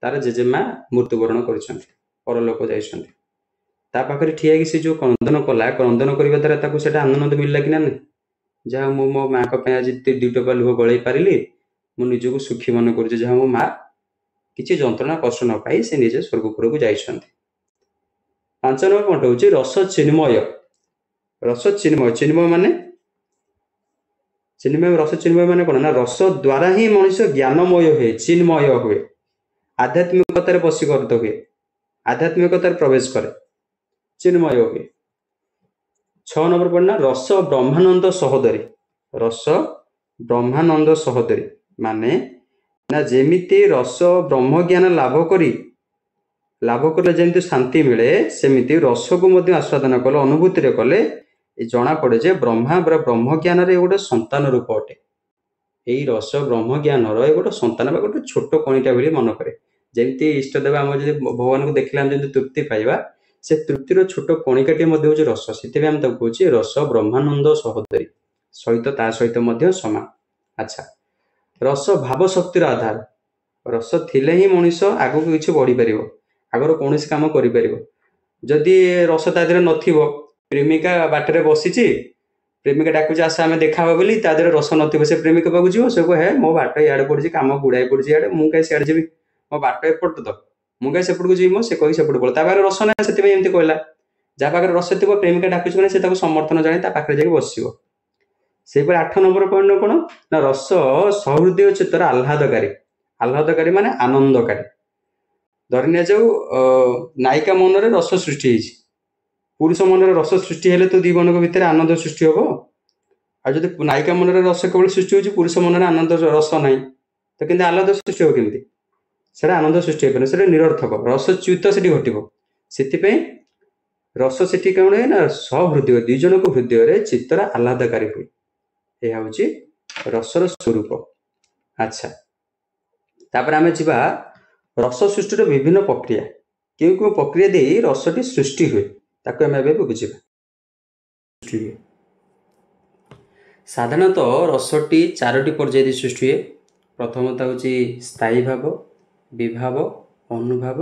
ତାର ଜେଜେମା ମୃତ୍ୟୁବରଣ କରିଛନ୍ତି, ପରଲୋକ ଯାଇଛନ୍ତି, ତା ପାଖରେ ଠିଆ ହେଇକି ସେ ଯୋଉ କ୍ରନ୍ଦନ କଲା, କ୍ରନ୍ଦନ କରିବା ଦ୍ୱାରା ତାକୁ ସେଇଟା ଆନନ୍ଦ ମିଳିଲା କି ନା ନାହିଁ? ଯାହା ମୁଁ ମୋ ମାଙ୍କ ପାଇଁ ଆଜି 2 ଟୋପା ଲୁହ ଗଳେଇ ପାରିଲି, ମୁଁ ନିଜକୁ ସୁଖୀ ମନେ କରୁଛି, ଯାହା ମୋ ମା କିଛି ଯନ୍ତ୍ରଣା କଷ୍ଟ ନ ପାଇ ସେ ନିଜେ ସ୍ୱର୍ଗପୁରକୁ ଯାଇଛନ୍ତି। 5 ନମ୍ବର ପଏଣ୍ଟ ହଉଛି ରସ ଚିନ୍ମୟ। ରସ ଚିନ୍ମୟ, ଚିନ୍ମୟ ମାନେ ଚିନ୍ମୟ, ରସ ଚିନ୍ମୟ ମାନେ କଣ ନା ରସ ଦ୍ୱାରା ହିଁ ମଣିଷ ଜ୍ଞାନମୟ ହୁଏ, ଚିନ୍ମୟ ହୁଏ, ଆଧ୍ୟାତ୍ମିକତାରେ ବଶୀକୃତ ହୁଏ, ଆଧ୍ୟାତ୍ମିକତାରେ ପ୍ରବେଶ କରେ, ଚିନ୍ମୟ ହୁଏ। 6 ନମ୍ବର ପଏଣ୍ଟ ନା ରସ ବ୍ରହ୍ମାନନ୍ଦ ସହୋଦରୀ। ରସ ବ୍ରହ୍ମାନନ୍ଦ ସହୋଦରୀ ମାନେ ନା ଯେମିତି ରସ ବ୍ରହ୍ମଜ୍ଞାନ ଲାଭ କଲେ ଯେମିତି ଶାନ୍ତି ମିଳେ, ସେମିତି ରସକୁ ମଧ୍ୟ ଆସ୍ୱାଦନ କଲେ, ଅନୁଭୂତିରେ କଲେ ଜଣା ପଡେ ଯେ ବ୍ରହ୍ମା ବ୍ରହ୍ମଜ୍ଞାନରେ ଗୋଟେ ସନ୍ତାନ ରୂପ ଅଟେ। ଏଇ ରସ ବ୍ରହ୍ମଜ୍ଞାନର ଗୋଟେ ସନ୍ତାନ ବା ଗୋଟେ ଛୋଟ କଣିଟା ବୋଲି ମନେ କରେ। ଯେମିତି ଇଷ୍ଟଦେବ ଆମେ ଯଦି ଭଗବାନଙ୍କୁ ଦେଖିଲେ ଆମେ ଯେମିତି ତୃପ୍ତି ପାଇବା, ସେ ତୃପ୍ତିର ଛୋଟ କଣିକାଟି ମଧ୍ୟ ହଉଛି ରସ। ସେଥିପାଇଁ ଆମେ ତାକୁ କହୁଛେ ରସ ବ୍ରହ୍ମାନନ୍ଦ ସହୋଦରୀ ସହିତ, ତା ସହିତ ମଧ୍ୟ ସମାନ। ଆଚ୍ଛା, ରସ ଭାବ ଶକ୍ତିର ଆଧାର। ରସ ଥିଲେ ହିଁ ମଣିଷ ଆଗକୁ କିଛି ବଢିପାରିବ, ଆଗରୁ କୌଣସି କାମ କରିପାରିବ। ଯଦି ରସ ତା ଦେହରେ ନଥିବ, ପ୍ରେମିକା ବାଟରେ ବସିଛି, ପ୍ରେମିକା ଡାକୁଛି ଆସ ଆମେ ଦେଖା ହବା ବୋଲି, ତା ଦେହରେ ରସ ନଥିବ, ସେ ପ୍ରେମିକା ପାଖକୁ ଯିବ, ସେ କହିବ ହେ ମୋ ବାଟ ଇଆଡେ ପଡିଛି, କାମ ଗୁଡାଏ ପଡିଛି ଇଆଡେ, ମୁଁ କାହିଁ ସିଆଡେ ଯିବି, ମୋ ବାଟ ଏପଟେ ତ, ମୁଁ କାହିଁ ସେପଟକୁ ଯିବି, ସେ କହି ସେପଟକୁ ପଳେଇଲା। ତା ପାଖରେ ରସ ନାହିଁ, ସେଥିପାଇଁ ଏମିତି କହିଲା। ଯାହା ପାଖରେ ରସ ଥିବ, ପ୍ରେମିକା ଡାକୁଛି ମାନେ ସେ ତାକୁ ସମର୍ଥନ ଜଣାଇ ତା ପାଖରେ ଯାଇକି ବସିବ। ସେଇପରି 8 ନମ୍ବର ପଏଣ୍ଟ କଣ ନା ରସ ସହୃଦୟ ଚିତ୍ତର ଆହ୍ଲାଦକାରୀ। ଆହ୍ଲାଦକାରୀ ମାନେ ଆନନ୍ଦକାରୀ। ଧରି ନିଆଯାଉ ନାୟିକା ମନରେ ରସ ସୃଷ୍ଟି ହେଇଛି, ପୁରୁଷ ମନରେ ରସ ସୃଷ୍ଟି ହେଲେ ତ ଦି ଜଣଙ୍କ ଭିତରେ ଆନନ୍ଦ ସୃଷ୍ଟି ହବ। ଆଉ ଯଦି ନାୟିକା ମନରେ ରସ କେବଳ ସୃଷ୍ଟି ହଉଛି, ପୁରୁଷ ମନରେ ଆନନ୍ଦ ରସ ନାହିଁ, ତ କିନ୍ତୁ ଆହ୍ଲାଦ ସୃଷ୍ଟି ହବ କେମିତି? ସେଟା ଆନନ୍ଦ ସୃଷ୍ଟି ହେଇପାରିବ, ସେଟା ନିରର୍ଥକ, ରସଚ୍ୟୁତ ସେଠି ଘଟିବ। ସେଥିପାଇଁ ରସ ସେଠି କଣ ହୁଏ ନା ସହୃଦୟ, ଦି ଜଣଙ୍କ ହୃଦୟରେ ଚିତ୍ତର ଆହ୍ଲାଦକାରୀ ହୁଏ। ଏହା ହଉଛି ରସର ସ୍ୱରୂପ। ଆଚ୍ଛା, ତାପରେ ଆମେ ଯିବା ରସ ସୃଷ୍ଟିର ବିଭିନ୍ନ ପ୍ରକ୍ରିୟା। କେଉଁ କେଉଁ ପ୍ରକ୍ରିୟା ଦେଇ ରସଟି ସୃଷ୍ଟି ହୁଏ ତାକୁ ଆମେ ଏବେ ବୁଝିବା। ସାଧାରଣତଃ ରସଟି 4ଟି ପର୍ଯ୍ୟାୟ ଦେଇ ସୃଷ୍ଟି ହୁଏ। ପ୍ରଥମତଃ ହେଉଛି ସ୍ଥାୟୀ ଭାବ, ବିଭାବ, ଅନୁଭାବ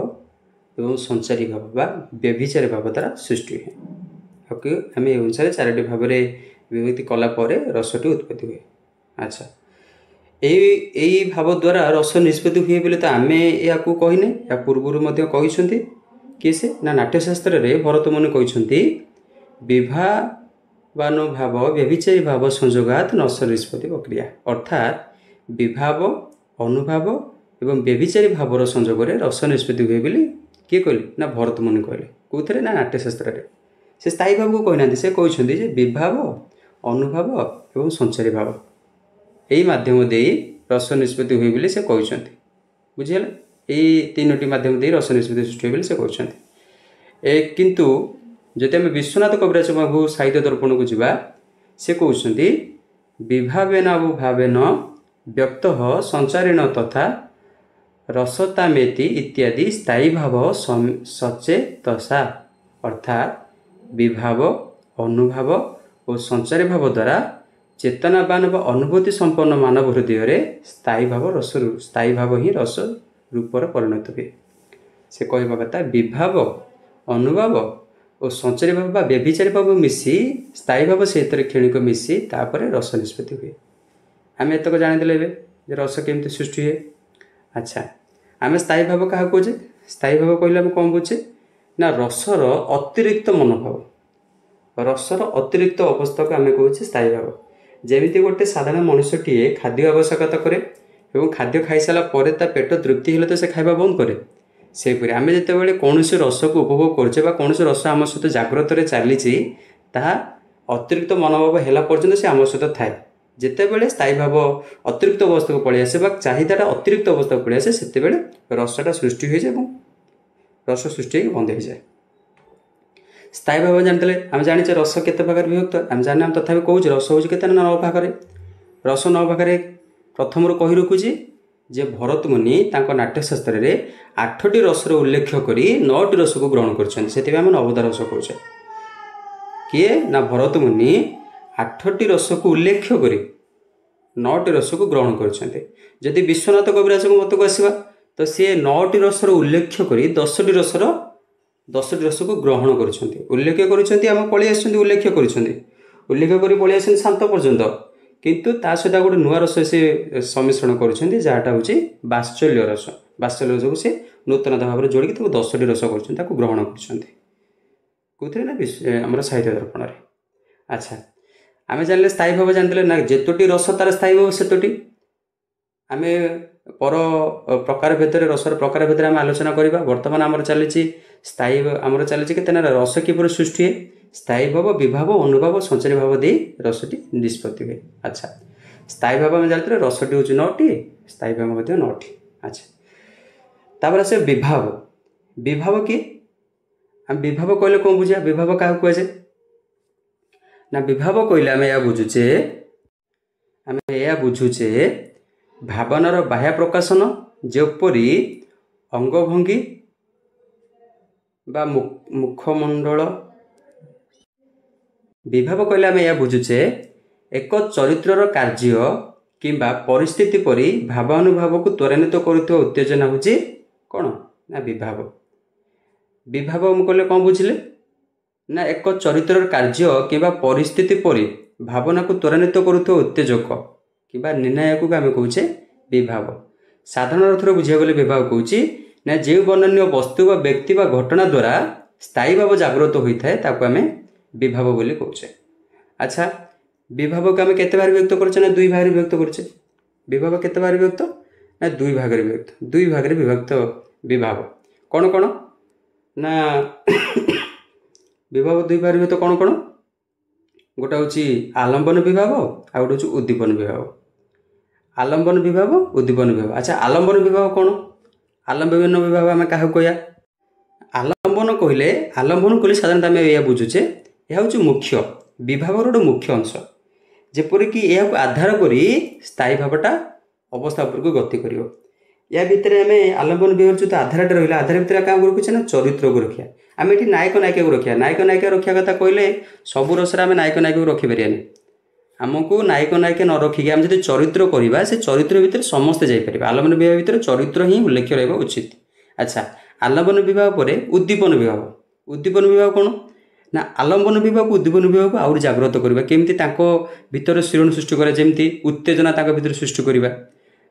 ଏବଂ ସଞ୍ଚାରୀ ଭାବ ବା ବ୍ୟଭିଚାରୀ ଭାବ ଦ୍ୱାରା ସୃଷ୍ଟି ହୁଏ। ଓକେ, ଆମେ ଏ ଅନୁସାରେ ଚାରୋଟି ଭାବରେ ବିଭକ୍ତି କଲା ପରେ ରସଟି ଉତ୍ପତ୍ତି ହୁଏ। ଆଚ୍ଛା, ଏଇ ଭାବ ଦ୍ୱାରା ରସ ନିଷ୍ପତ୍ତି ହୁଏ ବୋଲି ତ ଆମେ ଏହାକୁ କହିନେ, ଏହା ପୂର୍ବରୁ ମଧ୍ୟ କହିଛନ୍ତି। କିଏ ସେ ନା ନାଟ୍ୟଶାସ୍ତ୍ରରେ ଭରତମୁନି କହିଛନ୍ତି ବିଭାବାନୁଭାବ ବ୍ୟଭିଚାରୀ ଭାବ ସଂଯୋଗାତ ରସ ନିଷ୍ପତ୍ତି ପ୍ରକ୍ରିୟା। ଅର୍ଥାତ୍ ବିଭାବ, ଅନୁଭାବ ଏବଂ ବ୍ୟଭିଚାରୀ ଭାବର ସଂଯୋଗରେ ରସ ନିଷ୍ପତ୍ତି ହୁଏ ବୋଲି କିଏ କହିଲେ ନା ଭରତମୁନି କହିଲେ। କେଉଁଥିରେ ନା ନାଟ୍ୟଶାସ୍ତ୍ରରେ। ସେ ସ୍ଥାୟୀ ଭାବକୁ କହିନାହାନ୍ତି, ସେ କହିଛନ୍ତି ଯେ ବିଭାବ, ଅନୁଭାବ ଏବଂ ସଞ୍ଚାରୀ ଭାବ ଏଇ ମାଧ୍ୟମ ଦେଇ ରସ ନିଷ୍ପତ୍ତି ହୁଏ ବୋଲି ସେ କହିଛନ୍ତି। ବୁଝିହେଲା? ଏଇ ତିନୋଟି ମାଧ୍ୟମ ଦେଇ ରସ ନିଷ୍ପତ୍ତି ସୃଷ୍ଟି ହୁଏ ବୋଲି ସେ କହିଛନ୍ତି। କିନ୍ତୁ ଯଦି ଆମେ ବିଶ୍ୱନାଥ କବିରାଜ ବାବୁ ସାହିତ୍ୟ ଦର୍ପଣକୁ ଯିବା, ସେ କହୁଛନ୍ତି ବିଭାବେନାବୁଭାବେନ ବ୍ୟକ୍ତ ସଞ୍ଚାରିଣ ତଥା ରସତାମେତି ଇତ୍ୟାଦି ସ୍ଥାୟୀ ଭାବ ସଚେତସା। ଅର୍ଥାତ୍ ବିଭାବ, ଅନୁଭାବ ଓ ସଞ୍ଚାରୀ ଭାବ ଦ୍ୱାରା ଚେତନାବାନ ବା ଅନୁଭୂତି ସମ୍ପନ୍ନ ମାନବ ହୃଦୟରେ ସ୍ଥାୟୀ ଭାବ ରସ ସ୍ଥାୟୀ ଭାବ ହିଁ ରସ ରୂପରେ ପରିଣତ ହୁଏ। ସେ କହିବା କଥା ବିଭାବ, ଅନୁଭାବ ଓ ସଞ୍ଚାରୀ ଭାବ ବା ବ୍ୟଭିଚାରୀ ଭାବ ମିଶି ସ୍ଥାୟୀ ଭାବ ସେଇଥିରେ କ୍ଷଣିକ ମିଶି ତାପରେ ରସ ନିଷ୍ପତ୍ତି ହୁଏ। ଆମେ ଏତକ ଜାଣିଦେଲେ ଏବେ ଯେ ରସ କେମିତି ସୃଷ୍ଟି ହୁଏ। ଆଚ୍ଛା, ଆମେ ସ୍ଥାୟୀ ଭାବ କାହାକୁ କହୁଛେ? ସ୍ଥାୟୀ ଭାବ କହିଲେ ଆମେ କ'ଣ ବୁଝୁଛେ ନା ରସର ଅତିରିକ୍ତ ମନୋଭାବ, ରସର ଅତିରିକ୍ତ ଅବସ୍ଥାକୁ ଆମେ କହୁଛେ ସ୍ଥାୟୀ ଭାବ। ଯେମିତି ଗୋଟେ ସାଧାରଣ ମଣିଷଟିଏ ଖାଦ୍ୟ ଆବଶ୍ୟକତା କରେ ଏବଂ ଖାଦ୍ୟ ଖାଇସାରିଲା ପରେ ତା ପେଟ ତୃପ୍ତି ହେଲେ ତ ସେ ଖାଇବା ବନ୍ଦ କରେ, ସେହିପରି ଆମେ ଯେତେବେଳେ କୌଣସି ରସକୁ ଉପଭୋଗ କରୁଛେ ବା କୌଣସି ରସ ଆମ ସହିତ ଜାଗ୍ରତରେ ଚାଲିଛି, ତାହା ଅତିରିକ୍ତ ମନୋଭାବ ହେଲା ପର୍ଯ୍ୟନ୍ତ ସେ ଆମ ସହିତ ଥାଏ। ଯେତେବେଳେ ସ୍ଥାୟୀ ଭାବ ଅତିରିକ୍ତ ଅବସ୍ଥାକୁ ପଳେଇ ଆସେ ବା ଚାହିଦାଟା ଅତିରିକ୍ତ ଅବସ୍ଥାକୁ ପଳେଇ ଆସେ, ସେତେବେଳେ ରସଟା ସୃଷ୍ଟି ହୋଇଯାଏ ଏବଂ ରସ ସୃଷ୍ଟି ହେଇକି ବନ୍ଦ ହେଇଯାଏ। ସ୍ଥାୟୀ ଭାବ ଜାଣିଥିଲେ ଆମେ ଜାଣିଛେ ରସ କେତେ ଭାଗରେ ବିଭକ୍ତ, ଆମେ ଜାଣିନେ, ଆମେ ତଥାପି କହୁଛେ ରସ ହେଉଛି କେତେ ନା 9 ଭାଗରେ। ରସ 9 ଭାଗରେ ପ୍ରଥମରୁ କହି ରଖୁଛି ଯେ ଭରତମୁନି ତାଙ୍କ ନାଟ୍ୟଶାସ୍ତ୍ରରେ 8ଟି ରସର ଉଲ୍ଲେଖ କରି 9ଟି ରସକୁ ଗ୍ରହଣ କରିଛନ୍ତି, ସେଥିପାଇଁ ଆମେ ନବଧା ରସ କହୁଛେ। କିଏ ନା ଭରତମୁନି 8ଟି ରସକୁ ଉଲ୍ଲେଖ କରି 9ଟି ରସକୁ ଗ୍ରହଣ କରିଛନ୍ତି। ଯଦି ବିଶ୍ୱନାଥ କବିରାଜଙ୍କ ମତକୁ ଆସିବା ତ ସିଏ 9ଟି ରସର ଉଲ୍ଲେଖ କରି 10ଟି ରସକୁ ଗ୍ରହଣ କରିଛନ୍ତି। ଉଲ୍ଲେଖ କରିଛନ୍ତି, ଆମେ ପଳେଇ ଆସିଛନ୍ତି, ଉଲ୍ଲେଖ କରିଛନ୍ତି, ଉଲ୍ଲେଖ କରି ପଳେଇ ଆସିଛନ୍ତି ଶାନ୍ତ ପର୍ଯ୍ୟନ୍ତ, କିନ୍ତୁ ତା ସହିତ ଗୋଟେ ନୂଆ ରସ ସେ ସମ୍ମିଶ୍ରଣ କରୁଛନ୍ତି, ଯାହାଟା ହେଉଛି ବାତ୍ସଲ୍ୟ ରସ। ବାତ୍ସଲ୍ୟ ରସକୁ ସେ ନୂତନତା ଭାବରେ ଯୋଡ଼ିକି ତାକୁ 10ଟି ରସ କରୁଛନ୍ତି, ତାକୁ ଗ୍ରହଣ କରୁଛନ୍ତି। କେଉଁଥିରେ ନା ଆମର ସାହିତ୍ୟ ଦର୍ପଣରେ। ଆଚ୍ଛା, ଆମେ ଜାଣିଲେ ସ୍ଥାୟୀ ଭାବ ଜାଣିଥିଲେ ନା ଯେତୋଟି ରସ ତାର ସ୍ଥାୟୀ ଭାବ ସେତୋଟି। ଆମେ ପର ପ୍ରକାର ଭେଦରେ ରସର ପ୍ରକାର ଭେଦରେ ଆମେ ଆଲୋଚନା କରିବା। ବର୍ତ୍ତମାନ ଆମର ଚାଲିଛି ସ୍ଥାୟୀ, ଆମର ଚାଲିଛି କେତେ ନା ରସ କିପରି ସୃଷ୍ଟି ହୁଏ, ସ୍ଥାୟୀ ଭାବ, ବିଭାବ, ଅନୁଭାବ, ସଞ୍ଚାରୀ ଭାବ ଦେଇ ରସଟି ନିଷ୍ପତ୍ତି ହୁଏ। ଆଚ୍ଛା, ସ୍ଥାୟୀ ଭାବ ଆମେ ଜାଣିଥିଲେ ରସଟି ହେଉଛି 9ଟି, ସ୍ଥାୟୀ ଭାବ ମଧ୍ୟ 9ଟି। ଆଚ୍ଛା, ତାପରେ ଆସେ ବିଭାବ। ବିଭାବ କିଏ? ଆମେ ବିଭାବ କହିଲେ କ'ଣ ବୁଝିବା? ବିଭାବ କାହାକୁ କୁହାଯାଏ ନା ବିଭାବ କହିଲେ ଆମେ ଏହା ବୁଝୁଛେ, ଆମେ ଏହା ବୁଝୁଛେ ଭାବନାର ବାହ୍ୟ ପ୍ରକାଶନ, ଯେପରି ଅଙ୍ଗଭଙ୍ଗୀ ବା ମୁଖମଣ୍ଡଳ। ବିଭାବ କହିଲେ ଆମେ ଏହା ବୁଝୁଛେ ଏକ ଚରିତ୍ରର କାର୍ଯ୍ୟ କିମ୍ବା ପରିସ୍ଥିତି ପରି ଭାବାନୁଭାବକୁ ତ୍ୱରାନ୍ୱିତ କରୁଥିବା ଉତ୍ତେଜନା ହେଉଛି କ'ଣ ନା ବିଭାବ। ବିଭାବ ମୁଁ କହିଲେ କ'ଣ ବୁଝିଲେ ନା ଏକ ଚରିତ୍ରର କାର୍ଯ୍ୟ କିମ୍ବା ପରିସ୍ଥିତି ପରି ଭାବନାକୁ ତ୍ୱରାନ୍ୱିତ କରୁଥିବା ଉତ୍ତେଜକ କିମ୍ବା ନିର୍ଣ୍ଣାୟକକୁ ଆମେ କହୁଛେ ବିଭାବ। ସାଧାରଣ ଅର୍ଥରେ ବୁଝିବାକୁ ଗଲେ ବିଭାବ କହୁଛି ନା ଯେଉଁ ବର୍ଣ୍ଣନୀୟ ବସ୍ତୁ ବା ବ୍ୟକ୍ତି ବା ଘଟଣା ଦ୍ୱାରା ସ୍ଥାୟୀ ଭାବ ଜାଗ୍ରତ ହୋଇଥାଏ ତାକୁ ଆମେ ବିଭାବ ବୋଲି କହୁଛେ। ଆଚ୍ଛା, ବିଭାବକୁ ଆମେ କେତେ ଭାଗରେ ବିଭକ୍ତ କରୁଛେ ନା 2 ଭାଗରେ ବିଭକ୍ତ କରୁଛେ। ବିଭାବ କେତେ ଭାଗରେ ବିଭକ୍ତ ନା 2 ଭାଗରେ ବିଭକ୍ତ। 2 ଭାଗରେ ବିଭକ୍ତ ବିଭାବ। କ'ଣ କ'ଣ ନା ବିଭାବ 2 ଭାଗରେ ବିଭକ୍ତ କ'ଣ କ'ଣ? ଗୋଟେ ହେଉଛି ଆଲମ୍ବନ ବିଭାବ, ଆଉ ଗୋଟେ ହେଉଛି ଉଦ୍ଦୀପନ ବିଭାବ। ଆଲମ୍ବନ ବିଭାବ, ଉଦ୍ଦୀପନ ବିଭାବ। ଆଚ୍ଛା, ଆଲମ୍ବନ ବିଭାବ କ'ଣ? ଆଲମ୍ବନ ବିଭାବ ଆମେ କାହାକୁ କହିବା? ଆଲମ୍ବନ କହିଲେ, ଆଲମ୍ବନ କହିଲେ ସାଧାରଣତଃ ଆମେ ଏହା ବୁଝୁଛେ ଏହା ହେଉଛି ମୁଖ୍ୟ ବିଭାବର ଗୋଟେ ମୁଖ୍ୟ ଅଂଶ, ଯେପରିକି ଏହାକୁ ଆଧାର କରି ସ୍ଥାୟୀ ଭାବଟା ଅବସ୍ଥା ଉପରକୁ ଗତି କରିବ। ୟା ଭିତରେ ଆମେ ଆଲମ୍ବନ ବିଭାବର ଯେଉଁ ଆଧାରଟା ରହିଲା, ଆଧାର ଭିତରେ କାହାକୁ ରଖୁଛେ ନା ଚରିତ୍ରକୁ ରଖିବା। ଆମେ ଏଠି ନାୟକ ନାୟିକାକୁ ରଖିବା। ନାୟକ ନାୟିକା ରଖିବା କଥା କହିଲେ ସବୁ ରସରେ ଆମେ ନାୟକ ନାୟିକାକୁ ରଖିପାରିବାନି। ଆମକୁ ନାୟକ ନାୟିକା ନ ରଖିକି ଆମେ ଯଦି ଚରିତ୍ର କରିବା, ସେ ଚରିତ୍ର ଭିତରେ ସମସ୍ତେ ଯାଇପାରିବେ। ଆଲମ୍ବନ ବିଭାବ ଭିତରେ ଚରିତ୍ର ହିଁ ଉଲ୍ଲେଖ୍ୟ ରହିବା ଉଚିତ। ଆଚ୍ଛା, ଆଲମ୍ବନ ବିଭାବ ପରେ ଉଦ୍ଦୀପନ ବିଭାବ। ଉଦ୍ଦୀପନ ବିଭାବ କ'ଣ ନା ଆଲମ୍ବନ ବିଭାବକୁ ଉଦ୍ଦୀପନ ବିଭାବକୁ ଆହୁରି ଜାଗ୍ରତ କରିବା, କେମିତି ତାଙ୍କ ଭିତରେ ଶିରଣ ସୃଷ୍ଟି କରିବା, ଯେମିତି ଉତ୍ତେଜନା ତାଙ୍କ ଭିତରେ ସୃଷ୍ଟି କରିବା।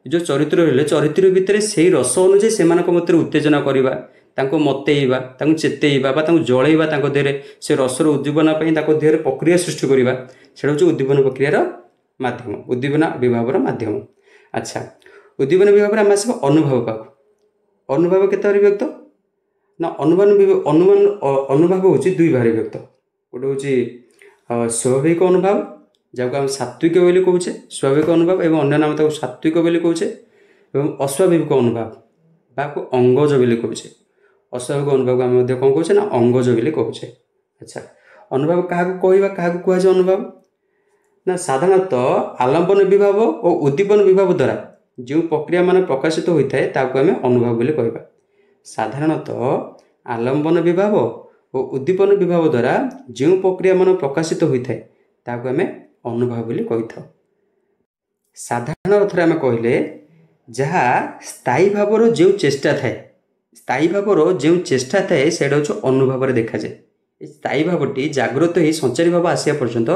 ଯେଉଁ ଚରିତ୍ର ରହିଲେ ଚରିତ୍ର ଭିତରେ ସେଇ ରସ ଅନୁଯାୟୀ ସେମାନଙ୍କ ମଧ୍ୟରେ ଉତ୍ତେଜନା କରିବା, ତାଙ୍କୁ ମତେଇବା, ତାଙ୍କୁ ଚେତେଇବା ବା ତାଙ୍କୁ ଜଳେଇବା, ତାଙ୍କ ଦେହରେ ସେ ରସର ଉଦ୍ଦୀପନା ପାଇଁ ତାଙ୍କ ଦେହରେ ପ୍ରକ୍ରିୟା ସୃଷ୍ଟି କରିବା, ସେଇଟା ହେଉଛି ଉଦ୍ଦୀପନ ପ୍ରକ୍ରିୟାର ମାଧ୍ୟମ, ଉଦ୍ଦୀପନା ବିଭାବର ମାଧ୍ୟମ। ଆଚ୍ଛା, ଉଦ୍ଦୀପନ ବିଭାବରେ ଆମେ ଆସିବା ଅନୁଭବ ପାଖକୁ। ଅନୁଭବ କେତେ ବିଭକ୍ତ ନା ଅନୁମାନ ଅନୁମାନ ଅନୁଭବ ହେଉଛି ଦୁଇ ଭାଗରେ ବିଭକ୍ତ। ଗୋଟେ ହେଉଛି ସ୍ୱାଭାବିକ ଅନୁଭବ, ଯାହାକୁ ଆମେ ସାତ୍ୱିକ ବୋଲି କହୁଛେ, ସ୍ୱାଭାବିକ ଅନୁଭବ ଏବଂ ଅନ୍ୟ ନାମ ତାକୁ ସାତ୍ୱିକ ବୋଲି କହୁଛେ, ଏବଂ ଅସ୍ୱାଭାବିକ ଅନୁଭବ ବା ଅଙ୍ଗଜ ବୋଲି କହୁଛେ। ଅସ୍ୱାଭାବିକ ଅନୁଭବକୁ ଆମେ ମଧ୍ୟ କ'ଣ କହୁଛେ ନା ଅଙ୍ଗଜ ବୋଲି କହୁଛେ। ଆଚ୍ଛା, ଅନୁଭବ କାହାକୁ କହିବା, କାହାକୁ କୁହାଯାଏ ଅନୁଭବ ନା ସାଧାରଣତଃ ଆଲମ୍ବନ ବିଭାବ ଓ ଉଦ୍ଦୀପନ ବିଭାବ ଦ୍ୱାରା ଯେଉଁ ପ୍ରକ୍ରିୟା ମାନେ ପ୍ରକାଶିତ ହୋଇଥାଏ ତାକୁ ଆମେ ଅନୁଭବ ବୋଲି କହିବା। ସାଧାରଣତଃ ଆଲମ୍ବନ ବିଭାବ ଓ ଉଦ୍ଦୀପନ ବିଭାବ ଦ୍ୱାରା ଯେଉଁ ପ୍ରକ୍ରିୟା ମାନ ପ୍ରକାଶିତ ହୋଇଥାଏ ତାହାକୁ ଆମେ ଅନୁଭବ ବୋଲି କହିଥାଉ। ସାଧାରଣ ଅର୍ଥରେ ଆମେ କହିଲେ ଯାହା ସ୍ଥାୟୀ ଭାବର ଯେଉଁ ଚେଷ୍ଟା ଥାଏ, ସ୍ଥାୟୀ ଭାବର ଯେଉଁ ଚେଷ୍ଟା ଥାଏ ସେଇଟା ହେଉଛି ଅନୁଭବରେ ଦେଖାଯାଏ। ଏ ସ୍ଥାୟୀ ଭାବଟି ଜାଗ୍ରତ ହେଇ ସଞ୍ଚାରୀ ଭାବ ଆସିବା ପର୍ଯ୍ୟନ୍ତ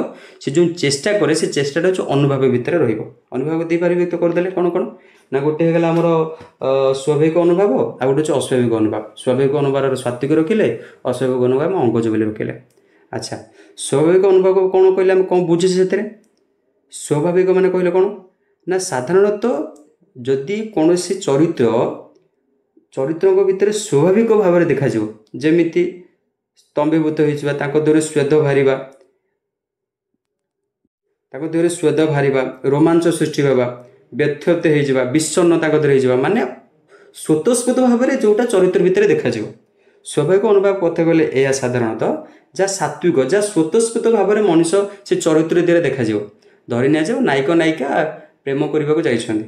ସେ ଯେଉଁ ଚେଷ୍ଟା କରେ ସେ ଚେଷ୍ଟାଟା ହେଉଛି ଅନୁଭବ ଭିତରେ ରହିବ। ଅନୁଭବ ଦେଇପାରିବେ ତ କରିଦେଲେ କ'ଣ କ'ଣ ନା ଗୋଟେ ହେଇଗଲା ଆମର ସ୍ୱାଭାବିକ ଅନୁଭବ, ଆଉ ଗୋଟେ ହେଉଛି ଅସ୍ୱାଭାବିକ ଅନୁଭବ। ସ୍ୱାଭାବିକ ଅନୁଭବର ସାତ୍ୱିକ ରଖିଲେ, ଅସ୍ୱାଭାବିକ ଅନୁଭବ ଆମେ ଅଙ୍ଗଜ ବୋଲି ରଖିଲେ। ଆଚ୍ଛା, ସ୍ୱାଭାବିକ ଅନୁଭବ କ'ଣ କହିଲେ ଆମେ କ'ଣ ବୁଝୁଛେ ସେଥିରେ? ସ୍ୱାଭାବିକ ମାନେ କହିଲେ କ'ଣ ନା ସାଧାରଣତଃ ଯଦି କୌଣସି ଚରିତ୍ର ଚରିତ୍ରଙ୍କ ଭିତରେ ସ୍ୱାଭାବିକ ଭାବରେ ଦେଖାଯିବ, ଯେମିତି ସ୍ତମ୍ଭୀଭୂତ ହୋଇଯିବା, ତାଙ୍କ ଦେହରେ ସ୍ୱେଦ ବାହାରିବା, ତାଙ୍କ ଦେହରେ ସ୍ୱେଦ ବାହାରିବା, ରୋମାଞ୍ଚ ସୃଷ୍ଟି ହେବା, ବ୍ୟଥ୍ୟତ ହେଇଯିବା, ବିଷଣ୍ଣ ତାଙ୍କ ଦେହରେ ହେଇଯିବା, ମାନେ ସ୍ୱତଃସ୍ଫୂର୍ତ୍ତ ଭାବରେ ଯେଉଁଟା ଚରିତ୍ର ଭିତରେ ଦେଖାଯିବ। ସ୍ୱାଭାବିକ ଅନୁଭବ କଥା କହିଲେ ଏହା ସାଧାରଣତଃ ଯାହା ସାତ୍ୱିକ, ଯାହା ସ୍ୱତଃସ୍ଫୂର୍ତ୍ତ ଭାବରେ ମଣିଷ ସେ ଚରିତ୍ର ଦେହରେ ଦେଖାଯିବ। ଧରି ନିଆଯାଉ ନାୟକ ନାୟିକା ପ୍ରେମ କରିବାକୁ ଯାଇଛନ୍ତି,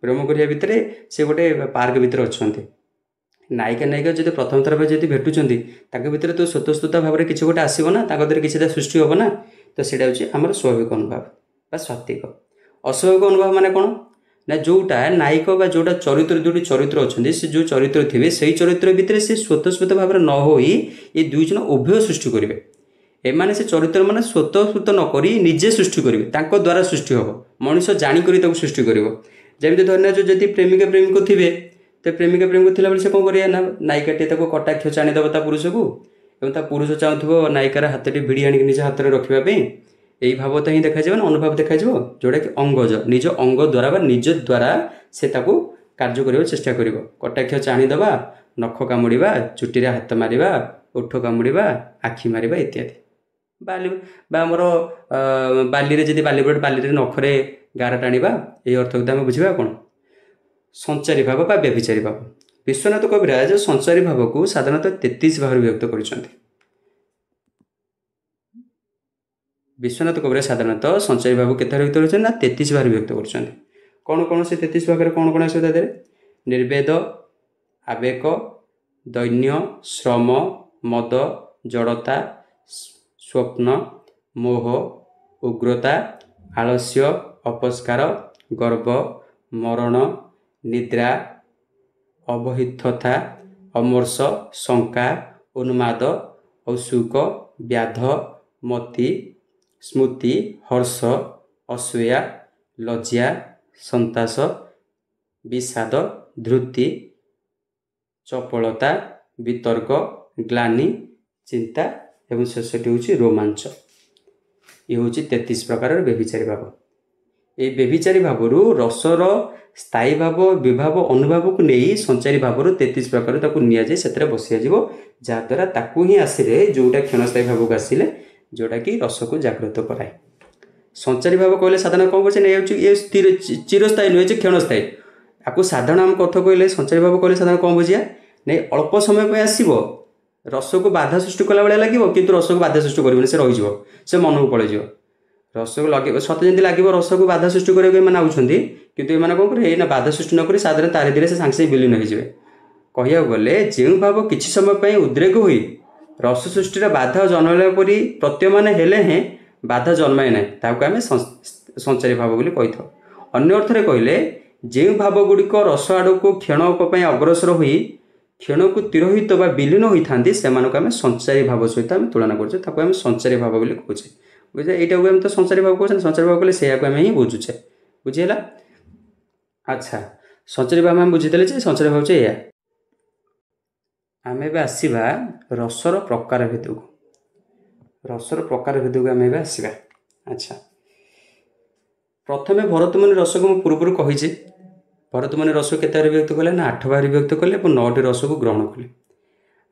ପ୍ରେମ କରିବା ଭିତରେ ସେ ଗୋଟେ ପାର୍କ ଭିତରେ ଅଛନ୍ତି। ନାୟିକା ନାୟିକା ଯଦି ପ୍ରଥମ ଥର ପାଇଁ ଯଦି ଭେଟୁଛନ୍ତି ତାଙ୍କ ଭିତରେ ତ ସ୍ୱତଃସ୍ଫୂର୍ତ୍ତ ଭାବରେ କିଛି ଗୋଟେ ଆସିବ ନା, ତାଙ୍କ ଦେହରେ କିଛିଟା ସୃଷ୍ଟି ହେବ ନା, ତ ସେଇଟା ହେଉଛି ଆମର ସ୍ୱାଭାବିକ ଅନୁଭବ ବା ସାତ୍ୱିକ। ଅସ୍ୱାଭାବିକ ଅନୁଭବ ମାନେ କ'ଣ ନା ଯେଉଁଟା ନାୟକ ବା ଯେଉଁଟା ଚରିତ୍ର, ଦୁଇଟି ଚରିତ୍ର ଅଛନ୍ତି, ସେ ଯେଉଁ ଚରିତ୍ର ଥିବେ ସେଇ ଚରିତ୍ର ଭିତରେ ସେ ସ୍ୱତଃସ୍ଫୂର୍ତ୍ତ ଭାବରେ ନ ହୋଇ ଏ ଦୁଇ ଜଣ ଉଭୟ ସୃଷ୍ଟି କରିବେ। ଏମାନେ ସେ ଚରିତ୍ର ମାନେ ସ୍ୱତଃସ୍ଫୂର୍ତ୍ତ ନ କରି ନିଜେ ସୃଷ୍ଟି କରିବେ, ତାଙ୍କ ଦ୍ୱାରା ସୃଷ୍ଟି ହେବ, ମଣିଷ ଜାଣିକରି ତାକୁ ସୃଷ୍ଟି କରିବ। ଯେମିତି ଧରି ନିଆଯାଉ ଯଦି ପ୍ରେମିକା ପ୍ରେମିକ ଥିବେ, ତ ପ୍ରେମିକା ପ୍ରେମିକ ଥିଲାବେଳେ ସେ କ'ଣ କରିବେ ନା ନାୟିକାଟି ତାକୁ କଟାକ୍ଷ ଚାଣିଦେବ ତା ପୁରୁଷକୁ, ଏବଂ ତା ପୁରୁଷ ଚାହୁଁଥିବ ନାୟିକାର ହାତଟି ଭିଡ଼ି ଆଣିକି ନିଜ ହାତରେ ରଖିବା ପାଇଁ। ଏଇ ଭାବ ତ ହିଁ ଦେଖାଯିବ ନା ଅନୁଭବ ଦେଖାଯିବ, ଯେଉଁଟାକି ଅଙ୍ଗଜ, ନିଜ ଅଙ୍ଗ ଦ୍ୱାରା ବା ନିଜ ଦ୍ୱାରା ସେ ତାକୁ କାର୍ଯ୍ୟ କରିବାକୁ ଚେଷ୍ଟା କରିବ। କଟାକ୍ଷ ଚାଣିଦେବା, ନଖ କାମୁଡ଼ିବା, ଚୁଟିରେ ହାତ ମାରିବା, ଓଠ କାମୁଡ଼ିବା, ଆଖି ମାରିବା ଇତ୍ୟାଦି। ବାଲି ବା ଆମର ବାଲିରେ ଯଦି ବାଲି ବାଲିରେ ନଖରେ ଗାର ଟାଣିବା, ଏଇ ଅର୍ଥକୁ ତ ଆମେ ବୁଝିବା କ'ଣ ସଞ୍ଚାରୀ ଭାବ ବା ବ୍ୟଭିଚାରୀ ଭାବ। ବିଶ୍ୱନାଥ କବିରାଜ ସଞ୍ଚାରୀ ଭାବକୁ ସାଧାରଣତଃ 33 ଭାଗରେ ବିଭକ୍ତ କରିଛନ୍ତି। ବିଶ୍ୱନାଥ କବିରାଜ ସାଧାରଣତଃ ସଞ୍ଚାରୀ ଭାବକୁ କେତେ ଭାଗରେ ବିଭକ୍ତ କରିଛନ୍ତି ନା 33 ଭାଗରେ ବିଭକ୍ତ କରିଛନ୍ତି। କ'ଣ କ'ଣ ସେ 33 ଭାଗରେ କ'ଣ କ'ଣ ଆସିବ ତା ଦେହରେ? ନିର୍ବେଦ, ଆବେଗ, ଦୈନ୍ୟ, ଶ୍ରମ, ମଦ, ଜଡ଼ତା, ସ୍ୱପ୍ନ, ମୋହ, ଉଗ୍ରତା, ଆଳସ୍ୟ, ଅପସ୍କାର, ଗର୍ବ, ମରଣ, ନିଦ୍ରା, ଅବହିତଥା, ଅମର୍ଷ, ଶଙ୍କା, ଉନ୍ମାଦ, ଔସୁକ, ବ୍ୟାଧ, ମତି, ସ୍ମୃତି, ହର୍ଷ, ଅସୂୟା, ଲଜ୍ଜା, ସନ୍ତାସ, ବିଷାଦ, ଧୃତି, ଚପଳତା, ବିତର୍କ, ଗ୍ଲାନି, ଚିନ୍ତା ଏବଂ ଶେଷଟି ହେଉଛି ରୋମାଞ୍ଚ। ଇଏ ହେଉଛି 33 ପ୍ରକାରର ବ୍ୟଭିଚାରୀ ଭାବ। ଏଇ ବ୍ୟଭିଚାରୀ ଭାବରୁ ରସର ସ୍ଥାୟୀ ଭାବ, ବିଭାବ, ଅନୁଭାବକୁ ନେଇ ସଞ୍ଚାରୀ ଭାବରୁ 33 ପ୍ରକାର ତାକୁ ନିଆଯାଇ ସେଥିରେ ବସିଆଯିବ, ଯାହାଦ୍ୱାରା ତାକୁ ହିଁ ଆସିଲେ ଯେଉଁଟା କ୍ଷଣସ୍ଥାୟୀ ଭାବକୁ ଆସିଲେ ଯେଉଁଟାକି ରସକୁ ଜାଗ୍ରତ କରାଏ। ସଞ୍ଚାରୀ ଭାବ କହିଲେ ସାଧାରଣ କ'ଣ କରୁଛେ ନା ହେଉଛି ଇଏ ସ୍ଥିର ଚିରସ୍ଥାୟୀ ନୁହେଁ ଯେ କ୍ଷଣସ୍ଥାୟୀ। ଆକୁ ସାଧାରଣ ଆମ କଥା କହିଲେ ସଞ୍ଚାରୀ ଭାବ କହିଲେ ସାଧାରଣ କ'ଣ ବୁଝିବା ନାଇଁ ଅଳ୍ପ ସମୟ ପାଇଁ ଆସିବ, ରସକୁ ବାଧା ସୃଷ୍ଟି କଲା ଭଳିଆ ଲାଗିବ, କିନ୍ତୁ ରସକୁ ବାଧା ସୃଷ୍ଟି କରିବନି, ସେ ରହିଯିବ, ସେ ମନକୁ ପଳେଇଯିବ। ରସକୁ ଲଗେଇବ ସତେ ଯେମିତି ଲାଗିବ ରସକୁ ବାଧା ସୃଷ୍ଟି କରିବାକୁ ଏମାନେ ଆଉଛନ୍ତି, କିନ୍ତୁ ଏମାନେ କ'ଣ କରିବେ ଏଇନା ବାଧା ସୃଷ୍ଟି ନ କରି ସାଧାରଣ ତାରି ଧୀରେ ସେ ସାଙ୍ଗେ ସାଙ୍ଗେ ବିଲୀନ ହେଇଯିବେ। କହିବାକୁ ଗଲେ ଯେଉଁ ଭାବ କିଛି ସମୟ ପାଇଁ ଉଦ୍ରେକ ହୋଇ ରସ ସୃଷ୍ଟିର ବାଧା ଜନ୍ମାଇଲା ପରି ପ୍ରତୀୟମାନ ହେଲେ ହେଁ ବାଧା ଜନ୍ମାଏ ନାହିଁ, ତାହାକୁ ଆମେ ସଞ୍ଚାରୀ ଭାବ ବୋଲି କହିଥାଉ। ଅନ୍ୟ ଅର୍ଥରେ କହିଲେ ଯେଉଁ ଭାବ ଗୁଡ଼ିକ ରସ ଆଡ଼କୁ କ୍ଷଣକ ପାଇଁ ଅଗ୍ରସର ହୋଇ କ୍ଷଣକୁ ତିରୋହିତ ବା ବିଲୀନ ହୋଇଥାନ୍ତି, ସେମାନଙ୍କୁ ଆମେ ସଞ୍ଚାରୀ ଭାବ ସହିତ ଆମେ ତୁଳନା କରୁଛେ, ତାକୁ ଆମେ ସଞ୍ଚାରୀ ଭାବ ବୋଲି କହୁଛେ। ବୁଝିଲେ? ଏଇଟାକୁ ଆମେ ତ ସଞ୍ଚାରୀ ଭାବ କହୁଛେ, ସଞ୍ଚାରୀ ଭାବ କହିଲେ ସେଇଆକୁ ଆମେ ହିଁ ବୁଝୁଛେ। ବୁଝିହେଲା? ଆଚ୍ଛା, ସଞ୍ଚାରୀ ଭାବ ଆମେ ବୁଝିଦେଲେ ଯେ ସଞ୍ଚାରୀ ଭାବ ହେଉଛି ଏଇଆ। ଆମେ ଏବେ ଆସିବା ରସର ପ୍ରକାର ଭେଦକୁ। ରସର ପ୍ରକାର ଭେଦକୁ ଆମେ ଏବେ ଆସିବା। ଆଚ୍ଛା, ପ୍ରଥମେ ଭରତମୁନି ରସକୁ ମୁଁ ପୂର୍ବରୁ କହିଛି। ଭରତମୁନି ରସକୁ କେତେ ଭାଗରେ ବିଭକ୍ତ କଲେ ନା 8 ଭାଗରେ ବିଭକ୍ତ କଲେ ଏବଂ 9ଟି ରସକୁ ଗ୍ରହଣ କଲେ।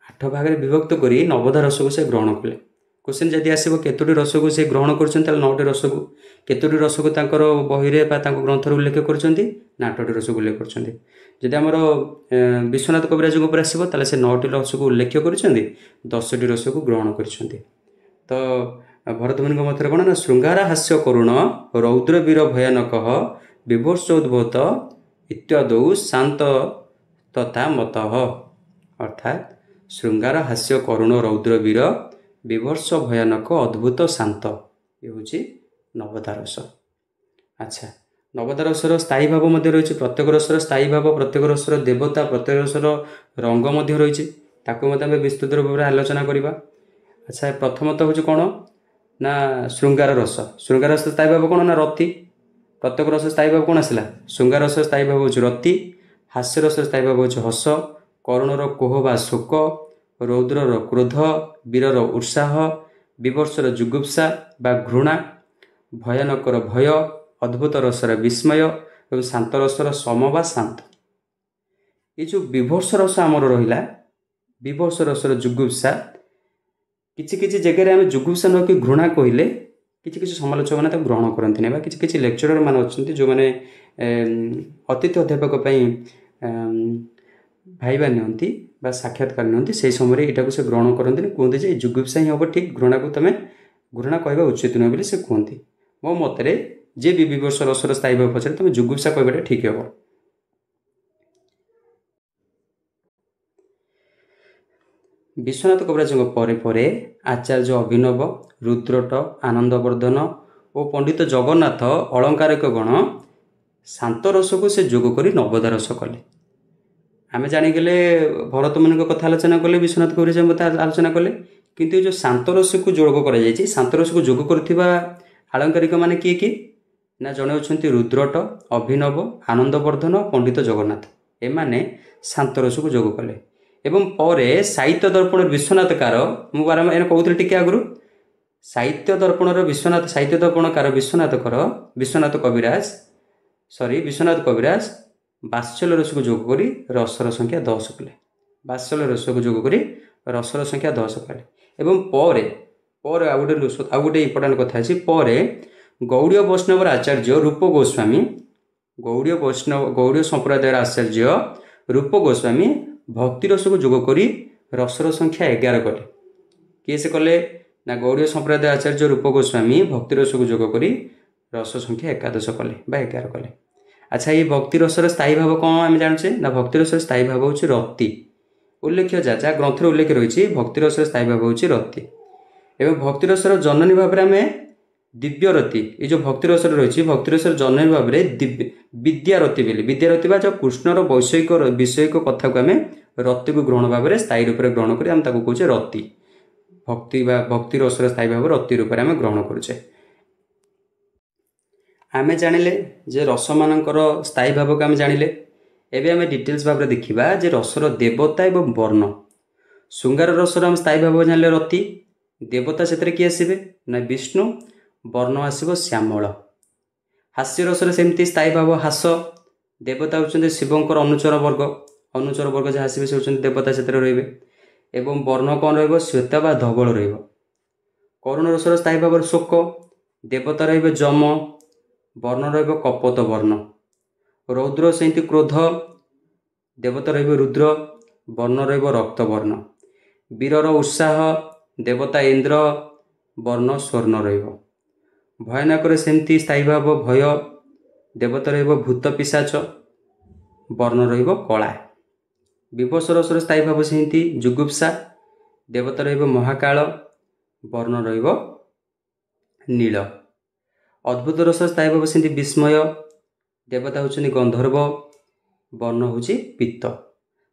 8 ଭାଗରେ ବିଭକ୍ତ କରି ନବଧା ରସକୁ ସେ ଗ୍ରହଣ କଲେ। କ୍ୱେଶ୍ଚିନ୍ ଯଦି ଆସିବ କେତୋଟି ରସକୁ ସେ ଗ୍ରହଣ କରୁଛନ୍ତି, ତାହେଲେ 9ଟି ରସକୁ। କେତୋଟି ରସକୁ ତାଙ୍କର ବହିରେ ବା ତାଙ୍କ ଗ୍ରନ୍ଥରେ ଉଲ୍ଲେଖ କରିଛନ୍ତି ନା 8ଟି ରସକୁ ଉଲ୍ଲେଖ କରିଛନ୍ତି। ଯଦି ଆମର ବିଶ୍ୱନାଥ କବିରାଜଙ୍କ ଉପରେ ଆସିବ, ତାହେଲେ ସେ 9ଟି ରସକୁ ଉଲ୍ଲେଖ କରିଛନ୍ତି, 10ଟି ରସକୁ ଗ୍ରହଣ କରିଛନ୍ତି। ତ ଭରତମୁନିଙ୍କ ମତରେ କ'ଣ ନା ଶୃଙ୍ଗାର ହାସ୍ୟ କରୁଣ ରୌଦ୍ର ବୀର ଭୟାନକ ବିଭତ୍ସ ଉଦ୍ଭୂତ ଇତ୍ୟାଦୌ ଶାନ୍ତ ତଥା ମତଃ। ଅର୍ଥାତ୍ ଶୃଙ୍ଗାର ହାସ୍ୟ କରୁଣ ରୌଦ୍ର ବୀର ବିଭତ୍ସ ଭୟାନକ ଅଦ୍ଭୁତ ଶାନ୍ତ, ଏ ହେଉଛି ନବଧା ରସ। ଆଚ୍ଛା, ନବଧା ରସର ସ୍ଥାୟୀ ଭାବ ମଧ୍ୟ ରହିଛି। ପ୍ରତ୍ୟେକ ରସର ସ୍ଥାୟୀ ଭାବ, ପ୍ରତ୍ୟେକ ରସର ଦେବତା, ପ୍ରତ୍ୟେକ ରସର ରଙ୍ଗ ମଧ୍ୟ ରହିଛି, ତାକୁ ମଧ୍ୟ ଆମେ ବିସ୍ତୃତ ରୂପରେ ଆଲୋଚନା କରିବା। ଆଚ୍ଛା, ପ୍ରଥମତଃ ହେଉଛି କ'ଣ ନା ଶୃଙ୍ଗାର ରସ। ଶୃଙ୍ଗାର ରସ ସ୍ଥାୟୀ ଭାବ କ'ଣ ନା ରତି। ପ୍ରତ୍ୟେକ ରସ ସ୍ଥାୟୀ ଭାବ କ'ଣ ଆସିଲା? ଶୃଙ୍ଗାର ରସ ସ୍ଥାୟୀ ଭାବ ହେଉଛି ରତି, ହାସ୍ୟ ରସ ସ୍ଥାୟୀ ଭାବ ହେଉଛି ହସ, କରୁଣର କୋହ ବା ଶୋକ, ରୌଦ୍ରର କ୍ରୋଧ, ବୀରର ଉତ୍ସାହ, ବିଭତ୍ସର ଜୁଗୁପ୍ସା ବା ଘୃଣା, ଭୟାନକର ଭୟ, ଅଦ୍ଭୁତ ରସର ବିସ୍ମୟ ଏବଂ ଶାନ୍ତ ରସର ସମ ବା ଶାନ୍ତ। ଏ ଯେଉଁ ବିଭତ୍ସ ରସ ଆମର ରହିଲା, ବିଭତ୍ସ ରସର ଜୁଗୁପ୍ସା, କିଛି କିଛି ଜାଗାରେ ଆମେ ଜୁଗୁପ୍ସା ନ କି ଘୃଣା କହିଲେ କିଛି କିଛି ସମାଲୋଚକମାନେ ତାକୁ ଗ୍ରହଣ କରନ୍ତିନି, ବା କିଛି କିଛି ଲେକ୍ଚରର ମାନେ ଅଛନ୍ତି ଯେଉଁମାନେ ଅତିଥି ଅଧ୍ୟାପକ ପାଇଁ ଭାଇବା ନିଅନ୍ତି ବା ସାକ୍ଷାତକାର ନିଅନ୍ତି, ସେହି ସମୟରେ ଏଇଟାକୁ ସେ ଗ୍ରହଣ କରନ୍ତିନି, କୁହନ୍ତି ଯେ ଜୁଗୁପ୍ସା ହିଁ ହେବ ଠିକ୍, ଘୃଣାକୁ ତୁମେ ଘୃଣା କହିବା ଉଚିତ ନୁହେଁ ବୋଲି ସେ କୁହନ୍ତି। ମୋ ମତରେ ଯିଏ ବି ବିଭତ୍ସ ରସର ସ୍ଥାୟୀ ଭାବ ପଚାରେ, ତୁମେ ଜୁଗୁପ୍ସା କହିବାଟା ଠିକ୍ ହେବ। ବିଶ୍ୱନାଥ କବିରାଜଙ୍କ ପରେ ପରେ ଆଚାର୍ଯ୍ୟ ଅଭିନବ, ରୁଦ୍ରଟ, ଆନନ୍ଦବର୍ଦ୍ଧନ ଓ ପଣ୍ଡିତ ଜଗନ୍ନାଥ ଅଳଙ୍କାରିକ ଗଣ ଶାନ୍ତ ରସକୁ ସେ ଯୋଗ କରି ନବଧା ରସ କଲେ। ଆମେ ଜାଣିଗଲେ ଭରତମୁନିଙ୍କ କଥା ଆଲୋଚନା କଲେ, ବିଶ୍ୱନାଥ କବିରାଜଙ୍କ କଥା ଆଲୋଚନା କଲେ, କିନ୍ତୁ ଏ ଯେଉଁ ଶାନ୍ତ ରସକୁ ଯୋଗ କରାଯାଇଛି, ଶାନ୍ତ ରସକୁ ଯୋଗ କରୁଥିବା ଆଳଙ୍କାରିକ ମାନେ କିଏ କିଏ ନା ଜଣେ ହେଉଛନ୍ତି ରୁଦ୍ରଟ, ଅଭିନବ, ଆନନ୍ଦବର୍ଦ୍ଧନ, ପଣ୍ଡିତ ଜଗନ୍ନାଥ। ଏମାନେ ଶାନ୍ତ ରସକୁ ଯୋଗ କଲେ। ଏବଂ ପରେ ସାହିତ୍ୟ ଦର୍ପଣର ବିଶ୍ୱନାଥକାର, ମୁଁ ବାରମ୍ବାର ଏଇନା କହୁଥିଲି ଟିକେ ଆଗରୁ, ସାହିତ୍ୟ ଦର୍ପଣର ବିଶ୍ୱନାଥ, ସାହିତ୍ୟ ଦର୍ପଣକାର ବିଶ୍ୱନାଥକର ବିଶ୍ୱନାଥ କବିରାଜ ସରି ବିଶ୍ୱନାଥ କବିରାଜ ବାତ୍ସଲ୍ୟ ରସକୁ ଯୋଗ କରି ରସର ସଂଖ୍ୟା 10 କଲେ। ବାତ୍ସଲ୍ୟ ରସକୁ ଯୋଗ କରି ରସର ସଂଖ୍ୟା 10 କଲେ। ଏବଂ ପରେ ପରେ ଆଉ ଗୋଟେ ଇମ୍ପୋର୍ଟାଣ୍ଟ କଥା ଅଛି, ପରେ ଗୌଡ଼ୀୟ ବୈଷ୍ଣବର ଆଚାର୍ଯ୍ୟ ରୂପ ଗୋସ୍ୱାମୀ, ଗୌଡ଼ୀୟ ବୈଷ୍ଣବ ଗୌଡ଼ୀୟ ସମ୍ପ୍ରଦାୟର ଆଚାର୍ଯ୍ୟ ରୂପ ଗୋସ୍ୱାମୀ ଭକ୍ତି ରସକୁ ଯୋଗ କରି ରସର ସଂଖ୍ୟା 11 କଲେ। କିଏ ସେ କଲେ ନା ଗୌଡ଼ୀୟ ସମ୍ପ୍ରଦାୟ ଆଚାର୍ଯ୍ୟ ରୂପ ଗୋସ୍ୱାମୀ ଭକ୍ତି ରସକୁ ଯୋଗ କରି ରସ ସଂଖ୍ୟା 11 କଲେ ବା 11 କଲେ। ଆଚ୍ଛା, ଏଇ ଭକ୍ତି ରସର ସ୍ଥାୟୀ ଭାବ କ'ଣ ଆମେ ଜାଣୁଛେ ନା ଭକ୍ତି ରସର ସ୍ଥାୟୀ ଭାବ ହେଉଛି ରତି। ଉଲ୍ଲେଖ୍ୟ ଯାହା ଗ୍ରନ୍ଥରେ ଉଲ୍ଲେଖ ରହିଛି, ଭକ୍ତି ରସର ସ୍ଥାୟୀ ଭାବ ହେଉଛି ରତି। ଏବଂ ଭକ୍ତି ରସର ଜନନୀ ଭାବରେ ଆମେ ଦିବ୍ୟରତି, ଏ ଯେଉଁ ଭକ୍ତି ରସରେ ରହିଛି, ଭକ୍ତି ରସର ଜନନୀ ଭାବରେ ବିଦ୍ୟାରତି ବୋଲି, ବିଦ୍ୟାରତି ବା ଯେଉଁ କୃଷ୍ଣର ବୈଷୟିକ ବିଷୟିକ କଥାକୁ ଆମେ ରତିକୁ ଗ୍ରହଣ ଭାବରେ ସ୍ଥାୟୀ ରୂପରେ ଗ୍ରହଣ କରି ଆମେ ତାକୁ କହୁଛେ ରତି। ଭକ୍ତି ବା ଭକ୍ତି ରସର ସ୍ଥାୟୀ ଭାବରେ ରତି ରୂପରେ ଆମେ ଗ୍ରହଣ କରୁଛେ। ଆମେ ଜାଣିଲେ ଯେ ରସମାନଙ୍କର ସ୍ଥାୟୀ ଭାବକୁ ଆମେ ଜାଣିଲେ। ଏବେ ଆମେ ଡିଟେଲ୍ସ ଭାବରେ ଦେଖିବା ଯେ ରସର ଦେବତା ଏବଂ ବର୍ଣ୍ଣ। ଶୃଙ୍ଗାର ରସର ଆମେ ସ୍ଥାୟୀ ଭାବ ଜାଣିଲେ ରତି, ଦେବତା ସେଥିରେ କିଏ ଆସିବେ ନା ବିଷ୍ଣୁ, ବର୍ଣ୍ଣ ଆସିବ ଶ୍ୟାମଳ। ହାସ୍ୟ ରସରେ ସେମିତି ସ୍ଥାୟୀ ଭାବ ହାସ, ଦେବତା ହେଉଛନ୍ତି ଶିବଙ୍କର ଅନୁଚର ବର୍ଗ, ଅନୁଚର ବର୍ଗ ଯାହା ଆସିବେ ସେ ହେଉଛନ୍ତି ଦେବତା ସେଥିରେ ରହିବେ। ଏବଂ ବର୍ଣ୍ଣ କ'ଣ ରହିବ? ଶ୍ୱେତ ବା ଧବଳ ରହିବ। କରୁଣ ରସର ସ୍ଥାୟୀ ଭାବରେ ଶୋକ, ଦେବତା ରହିବେ ଯମ, ବର୍ଣ୍ଣ ରହିବ କପୋତ ବର୍ଣ୍ଣ। ରୌଦ୍ର ସେମିତି କ୍ରୋଧ, ଦେବତା ରହିବେ ରୁଦ୍ର, ବର୍ଣ୍ଣ ରହିବ ରକ୍ତବର୍ଣ୍ଣ। ବୀରର ଉତ୍ସାହ, ଦେବତା ଇନ୍ଦ୍ର, ବର୍ଣ୍ଣ ସ୍ୱର୍ଣ୍ଣ ରହିବ। ଭୟାନକରେ ସେମିତି ସ୍ଥାୟୀ ଭାବ ଭୟ, ଦେବତା ରହିବ ଭୂତ ପିଶାଚ, ବର୍ଣ୍ଣ ରହିବ କଳା। ବିଭତ୍ସ ରସର ସ୍ଥାୟୀ ଭାବ ସେମିତି ଜୁଗୁପ୍ସା, ଦେବତା ରହିବ ମହାକାଳ, ବର୍ଣ୍ଣ ରହିବ ନୀଳ। ଅଦ୍ଭୁତ ରସର ସ୍ଥାୟୀ ଭାବ ସେମିତି ବିସ୍ମୟ, ଦେବତା ହେଉଛନ୍ତି ଗନ୍ଧର୍ବ, ବର୍ଣ୍ଣ ହେଉଛି ପିତ୍ତ।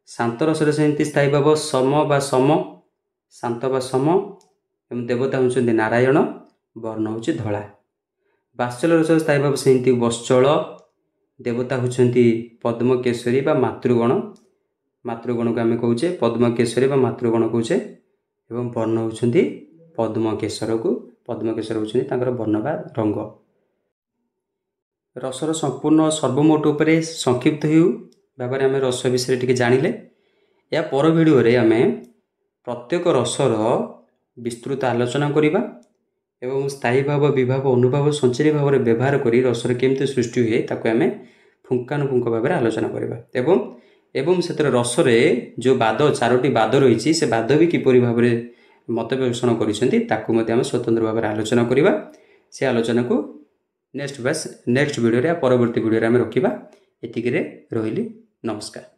ଶାନ୍ତ ରସରେ ସେମିତି ସ୍ଥାୟୀ ଭାବ ସମ ବା ସମ, ଶାନ୍ତ ବା ସମ, ଏବଂ ଦେବତା ହେଉଛନ୍ତି ନାରାୟଣ, ବର୍ଣ୍ଣ ହେଉଛି ଧଳା। ବାତ୍ସଲ୍ୟ ରସର ସ୍ଥାୟୀ ଭାବ ସେମିତି ବତ୍ସଳ, ଦେବତା ହେଉଛନ୍ତି ପଦ୍ମକେଶରୀ ବା ମାତୃଗଣ, ମାତୃଗଣକୁ ଆମେ କହୁଛେ ପଦ୍ମକେଶରୀ ବା ମାତୃଗଣ କହୁଛେ, ଏବଂ ବର୍ଣ୍ଣ ହେଉଛନ୍ତି ପଦ୍ମକେଶରକୁ, ପଦ୍ମକେଶର ହେଉଛନ୍ତି ତାଙ୍କର ବର୍ଣ୍ଣ ବା ରଙ୍ଗ। ରସର ସମ୍ପୂର୍ଣ୍ଣ ସର୍ବମୋଟ ଉପରେ ସଂକ୍ଷିପ୍ତ ହେଉ ଭାବରେ ଆମେ ରସ ବିଷୟରେ ଟିକେ ଜାଣିଲେ। ଏହା ପର ଭିଡ଼ିଓରେ ଆମେ ପ୍ରତ୍ୟେକ ରସର ବିସ୍ତୃତ ଆଲୋଚନା କରିବା ଏବଂ ସ୍ଥାୟୀ ଭାବ, ବିଭାବ, ଅନୁଭାବ, ସଞ୍ଚରୀ ଭାବରେ ବ୍ୟବହାର କରି ରସର କେମିତି ସୃଷ୍ଟି ହୁଏ ତାକୁ ଆମେ ପୁଙ୍ଖାନୁପୁଙ୍ଖ ଭାବରେ ଆଲୋଚନା କରିବା ଏବଂ ସେଥିରେ ରସରେ ଯେଉଁ ବାଦ, 4ଟି ବାଦ ରହିଛି, ସେ ବାଦ ବି କିପରି ଭାବରେ ମତ ପୋଷଣ କରିଛନ୍ତି ତାକୁ ମଧ୍ୟ ଆମେ ସ୍ୱତନ୍ତ୍ର ଭାବରେ ଆଲୋଚନା କରିବା। ସେ ଆଲୋଚନାକୁ ନେକ୍ସଟ ଭିଡ଼ିଓରେ, ପରବର୍ତ୍ତୀ ଭିଡ଼ିଓରେ ଆମେ ରଖିବା। ଏତିକିରେ ରହିଲି, ନମସ୍କାର।